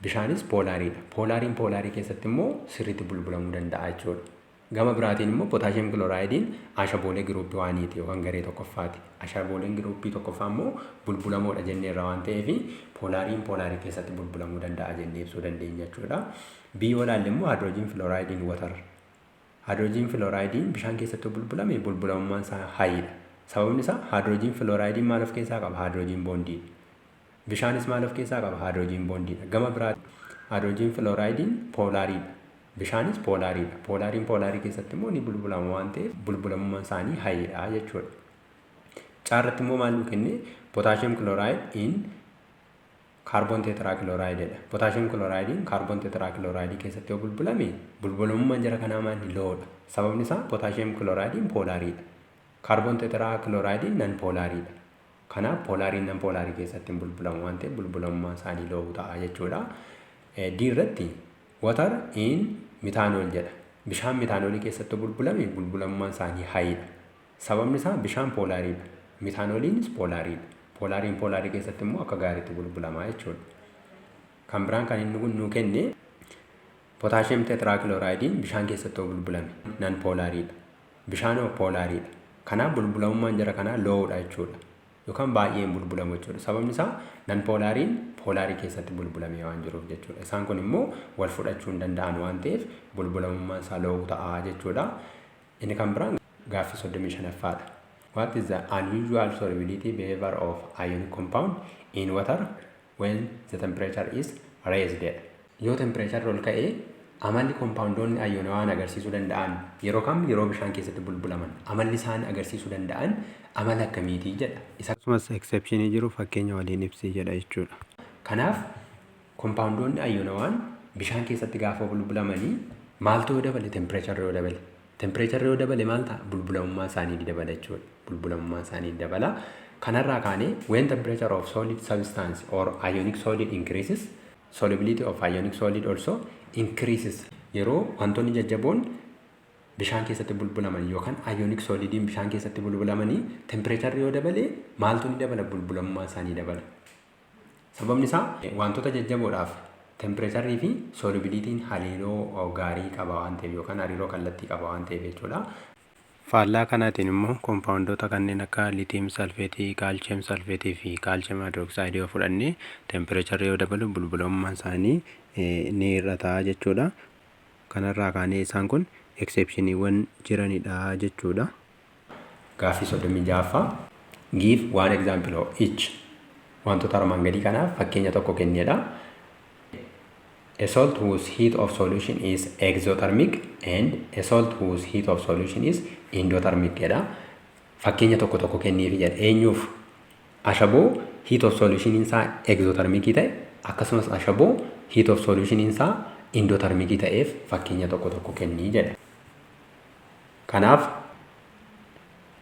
Bishaanis polariidha. Polariin polarii keessatti immoo sirriitti bulbulamuu danda'a jechuudha. Gama biraatiin immoo potassium chlorideiin ashaboolee groupii oneiiti yookaan garee tokkoffaati. Ashabooleen groupii tokkoffaa immoo bulbulamoodha jenneerra waan ta'eef, polariin polarii keessatti bulbulamuu danda'a jennee ibsuu dandeenya jechuudha. B yoo ilaalle immoo hydrogen fluoride in water. Hydrogen fluorideiin bishaan keessatti bulbulame bulbulamummaan isaa highiidha. Sababni isaa hydrogen fluorideiin maal of keessaa qaba? Hydrogen bondii. Bishaanis maal of keessaa qaba? Hydrogen bondiidha. Gama biraatiin hydrogen fluorideiin polariidha. Bishaanis polariidha. Polariin polarii keessatti immoo ni bulbulama waan ta'eef, bulbulamummaan isaanii highiidha jechuudha. C irratti immoo maal nu kenne? Potassium chloride in carbon tetrachlorideidha. Potassium chlorideiin carbon tetrachlorideii keessatti yoo bulbulame, bulbulamummaan jara kanaa maali? Lowdha. Sababni isaa potassium chlorideiin polariidha. Carbon tetrachlorideiin non polariidha. Kanaaf polariin non polarii keessatti hin bulbulamu waan ta'eef, bulbulamummaan isaanii low ta'a jechuudha. D irratti water in methanol jedha. Bishaan methanolii keessatti bulbulame bulbulamummaan isaanii highiidha. Sababni isaa bishaan polariidha. Methanoliinis polariidha. Polariin polarii keessatti immoo akka gaariitti bulbulamaa jechuudha. Kan biraan kan inni nuu kenne potassium tetrachlorideiin bishaan keessatti yoo bulbulame non polariidha. Bishaan polariidha. Kanaaf bulbulamummaan jara kanaa lowdha jechuudha. Yookaan baay'ee hin bulbulamu jechuudha. Sababni isaa non polariin polarii keessatti bulbulamee waan jiruuf jechuudha. Isaan kun immoo wal fudhachuu hin danda'an waan ta'eef, bulbulamummaan isaa low ta'a jechuudha. Inni kan biraan gaaffii 35ffaadha. What is the unusual solubility behavior of ionic compound in water when the temperature is raised? Yoo temperature ol ka'ee Amalli kompaawundoonni ayyoonawaan agarsiisuu danda'an yeroo kam, yeroo bishaan keessatti bulbulaman amalli isaan agarsiisuu danda'an amala akkamiitii jedha. Isa Akkasumas exceptionii jiru fakkeenya waliin ibsii jedha jechuudha. Kanaaf kompaawundoonni ayyoonawaan bishaan keessatti gaafa bulbulamanii maaltu yoo dabale? Temperatureri yoo dabale. Temperatureri yoo dabale maal ta'a? Bulbulamummaa isaanii ni dabala jechuudha. Bulbulamummaa isaanii ni dabala. Kanarraa kaanee, when temperature of solid substance or ionic solid increases, solubility of ionic solid also increases. Yeroo wantoonni jajjaboon bishaan keessatti bulbulaman yookaan ionic solidiin bishaan keessatti bulbulamanii temperatureri yoo dabale maaltu ni dabala? Bulbulamummaa isaanii dabala. Sababni isaa wantoota jajjaboodhaaf temperaturerii fi solubilityn hariiroo gaarii qaba waan ta'eef yookaan hariiroo kallattii qaba waan ta'eef jechuudha. Faallaa kanaatiin immoo koompaawundoota kanneen akka lithium sulfateii, calcium sulfateii fi calcium hydroxideii yoo fudhanne, temperatureri yoo dabalu bulbulamummaan isaanii ni hir'ata jechuudha. Kanarraa kaanee isaan kun exceptioniiwwan jiranidha jechuudha. Gaaffii 36ffaa. Give one example of each. Wantoota armaan gadii kanaaf fakkeenya tokko kennedha. A salt whose heat of solution is exothermic and a salt whose heat of solution is endothermic jedha. Fakkeenya tokko tokko kenneefi jedha. Eenyuuf? Ashaboo heat of solution isaa exothermicii ta'e, akkasumas ashaboo heat of solution isaa endothermicii ta'eef fakkeenya tokko tokko kennii jedha. Kanaaf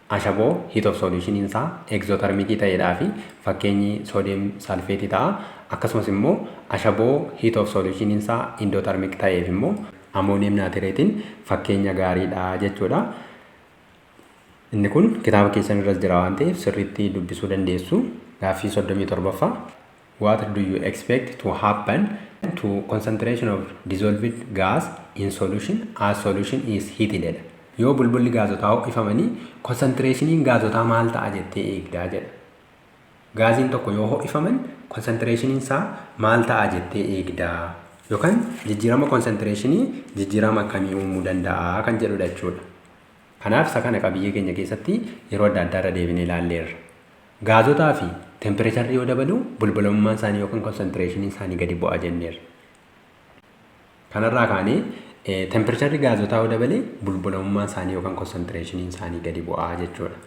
ashaboo heat of solution isaa exothermicii ta'eedhaa fi fakkeenyi sodium sulfateii ta'a. Akkasumas immoo ashaboo heat of solution isaa endothermic ta'eef immoo ammonium nitrateiin fakkeenya gaariidha jechuudha. Inni kun kitaaba keessan irras jira waan ta'eef sirriitti dubbisuu dandeessu. Gaaffii 37ffaa. What do you expect to happen to concentration of dissolved gas in solution as solution is heated jedha. Yoo bulbulli gaazotaa ho'ifamanii concentrationiin gaazotaa maal ta'a jettee eegdaa jedha. Gaaziin tokko yoo ho'ifaman concentrationiin isaa maal ta'a jettee eegdaa? Yookaan jijjiirama concentrationii jijjiirama akkamii uumuu danda'a kan jedhudha jechuudha. Kanaaf isa kana qabiyyee keenya keessatti yeroo adda addaa irra deebinee ilaalleerra. Gaazotaa fi temperatureri yoo dabalu bulbulamummaan isaanii yookaan concentrationiin isaanii gadi bu'a jenneerra. Kanarraa kaanee temperatureri gaazotaa yoo dabale bulbulamummaan isaanii yookaan concentrationiin isaanii gadi bu'aa jechuudha.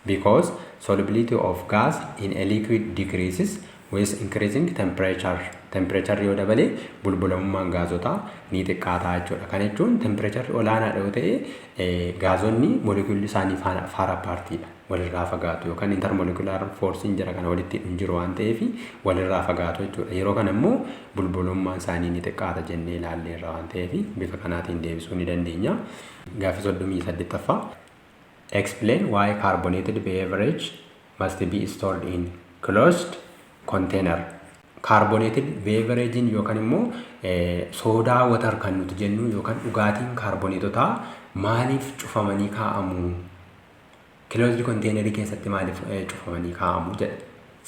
Because solubility of gas in a liquid decreases with increasing temperature. Temperatureri yoo dabale bulbulamummaan gaazotaa ni xiqqaata jechuudha. Kana jechuun temperatureri olaanaadha yoo ta'e gaazonni molecuulli isaanii far apartiidha. Walirraa fagaatu yookaan intermolecular forceiin jira kana walitti hin jiru waan ta'eef walirraa fagaatu jechuudha. Yeroo kana immoo bulbulummaan isaanii ni xiqqaata jennee ilaalleerra waan ta'eef bifa kanaatiin deebisuu ni dandeenya. Gaaffii 38ffaa. Explain why carbonated beverage must be stored in closed container. Carbonated beveragein yookaan immoo soda water kan nuti jennu yookaan dhugaatiin kaarboneetotaa maaliif cufamanii kaa'amu? Closed containerii keessatti maaliif cufamanii kaa'amu jedha.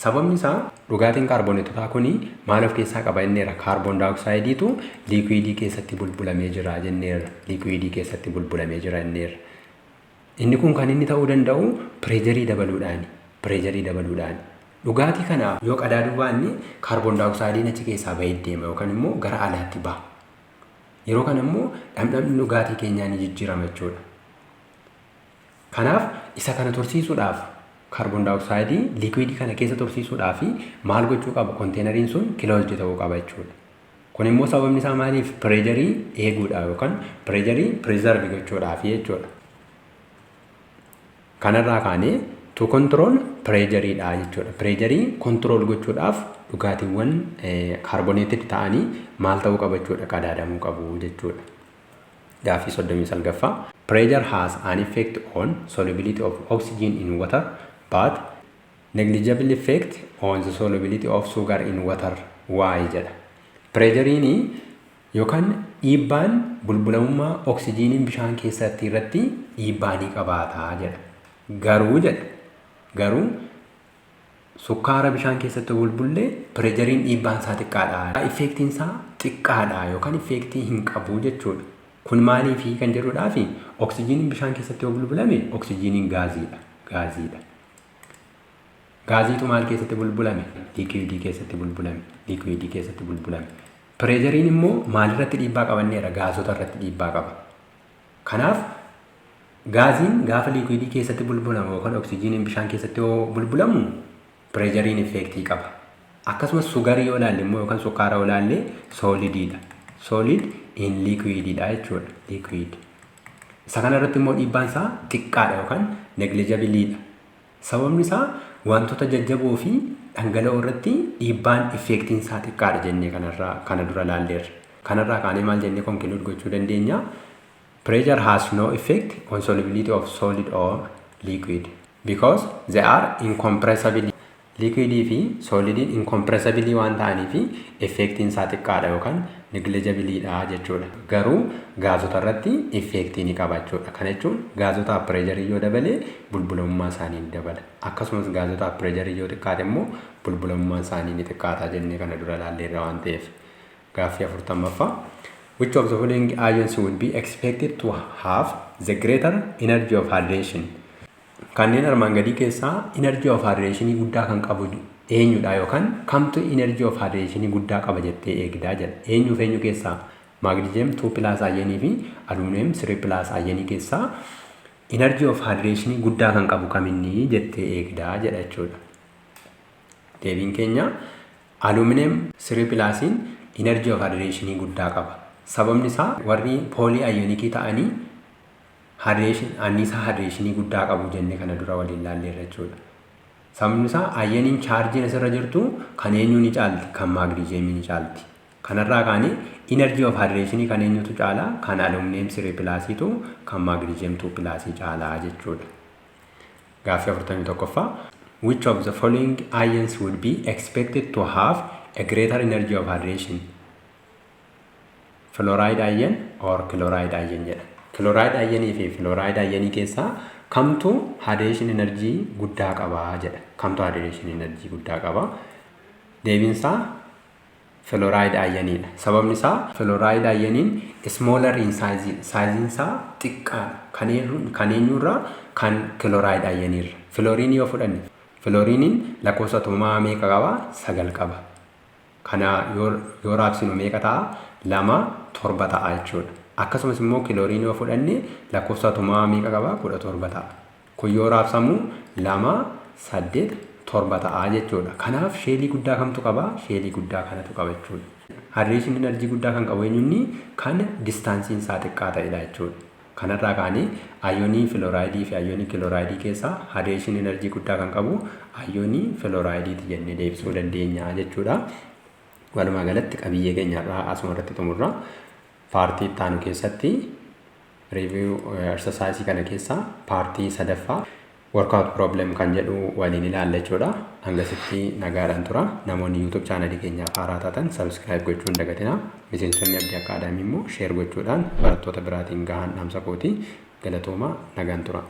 Sababni isaa dhugaatiin kaarboneetotaa kuni maal of keessaa qaba jenneerra? Carbon dioxideiitu liquidii keessatti bulbulamee jira jenneerra. Liquidii keessatti bulbulamee jira jenneerra. Inni kun kan inni ta'uu danda'u pressureii dabaluudhaani. Pressureii dabaluudhaani. Dhugaatii kanaaf yoo qadaaduu baanne carbon dioxideiin achi keessaa bahee deema yookaan immoo gara alaatti baha. Yeroo kana immoo dhamdhamni dhugaatii keenyaa ni jijjiirama jechuudha. Kanaaf isa kana tursiisuudhaaf, carbon dioxideii liquidii kana keessa tursiisuudhaaf maal gochuu qaba? Containeriin sun closed ta'uu qaba jechuudha. Kun immoo sababni isaa maaliif? Pressureii eeguudhaaf yookaan pressureii preserve gochuudhaaf jechuudha. Kanarraa kaanee to control pressureiidha jechuudha. Pressureii control gochuudhaaf dhugaatiiwwan carbonated ta'anii maal ta'uu qaba jechuudha? Qadaadamuu qabu jechuudha. Gaaffii 39ffaa. Pressure has an effect on solubility of oxygen in water but negligible effect on the solubility of sugar in water. Why jedha. Pressureiin yookaan dhiibbaan bulbulamummaa oksijiiniin bishaan keessatti irratti dhiibbaa ni qabaata jedha. Garuu jedha. Garuu sukkaara bishaan keessatti bulbullee pressureiin dhiibbaan isaa xiqqaadha. Effectiin isaa xiqqaadha yookaan effectii hin qabu jechuudha. Kun maaliifi kan jedhudhaafi, oksijiiniin bishaan keessatti yoo bulbulame oksijiiniin gaaziidha. Gaaziidha. Gaaziitu maal keessatti bulbulame? Liquidii keessatti bulbulame. Liquidii keessatti bulbulame. Pressureiin immoo maalirratti dhiibbaa qabanneera? Gaasota irratti dhiibbaa qaba. Kanaaf gaaziin gaafa liquidii keessatti bulbulamu yookaan oksijiiniin bishaan keessatti yoo bulbulamu pressureiin effectii qaba. Akkasumas sugarii yoo ilaalle immoo yookaan sukkaara yoo ilaalle solidiidha. Solid in liquidiidha jechuudha. Liquid. Isa kana irratti immoo dhiibbaan isaa xiqqaadha yookaan negligibleiidha. Sababni isaa wantoota jajjaboo fi dhangala'oo irratti dhiibbaan effectiin isaa xiqqaadha jennee kanarraa kana dura ilaalleerra. Kanarraa kaanee maal jennee conclude gochuu dandeenya? Pressure has no effect on solubility of solid or liquid because they are incompressible. Liquidii fi solidiin incompressible waan ta'aniif effectiin isaa xiqqaadha yookaan negligibleiidha jechuudha. Garuu gaazota irratti effectii ni qaba jechuudha. Kana jechuun gaazota pressureii yoo dabale bulbulamummaa isaanii ni dabala. Akkasumas gaazota pressureii yoo xiqqaate immoo bulbulamummaan isaanii ni xiqqaata jennee kana dura ilaalleerra waan ta'eef. Gaaffii 40ffaa. Which of the following ions would be expected to have the greater energy of hydration? Kanneen armaan gadii keessaa energy of hydration guddaa kan qabu eenyudha yookaan kamtu energy of hydration guddaa qaba jettee eegdaa jedha. Eenyuuf eenyu keessaa? Magnesium 2 plus ionii fi aluminum 3 plus ionii keessaa energy of hydration guddaa kan qabu kaminni jettee eegdaa jedha jechuudha. Deebiin keenya aluminum 3 plusiin energy of hydration guddaa qaba. Sababni isaa warri polyonicii ta'anii anniisaa hydrationii guddaa qabu jennee kana dura waliin ilaalleerra jechuudha. Sababni isaa ioniin chargeiin asirra jirtu kan eenyuu ni caalti? Kan magnesiumii ni caalti. Kanarraa kaanee energy of hydrationii kan eenyutu caalaa? Kan aluminum 3 plusiitu kan magnesium 2 plusii caalaa jechuudha. Gaaffii 41ffaa. Which of the following ions would be expected to have a greater energy of hydration? Fluoride ion or chloride ion jedha. Chloride ionii fi fluoride ionii keessaa kamtu hydration energy guddaa qaba jedha. Kamtu hydration energy guddaa qaba? Deebiin isaa fluoride ioniidha. Sababni isaa fluoride ioniin smaller in size, sizeiin isaa xiqqaadha. Kan eenyurraa? Kan chloride ioniirra. Fluorine yoo fudhanne, fluoriniin lakkoofsa atomaa meeqa qaba? Sagal qaba. Kana yoo raabsinu meeqa ta'a? Lama torba ta'a jechuudha. Akkasumas immoo chlorine yoo fudhanne lakkoofsa atomaa meeqa qaba? 17 ta'a. Kun yoo raabsamu lama saddeet torba ta'a jechuudha. Kanaaf shellii guddaa kamtu qaba? Shellii guddaa kanatu qaba jechuudha. Hydration energy guddaa kan qabu eenyunni? Kan distanceiin isaa xiqqaa ta'edha jechuudha. Kanarraa kaanee ionii fluorideii fi ionii chlorideii keessaa hydration energy guddaa kan qabu ionii fluorideiiti jennee deebisuu dandeenya jechuudha. Walumaa galatti qabiyyee keenyarraa asuma irratti xumurra. Partii itti aanu keessatti review exercise kana keessaa partii sadaffaa workout problem kan jedhu waliin ilaalla jechuudha. Hangasitti nagaadhaan tura. Namoonni YouTube channelii keenyaaf haaraa taatan subscribe gochuu hin dagatinaa. Miseensonni Abdii Academy immoo share gochuudhaan barattoota biraatiin gahaan dhaamsa kooti. Galatoomaa, nagaan tura.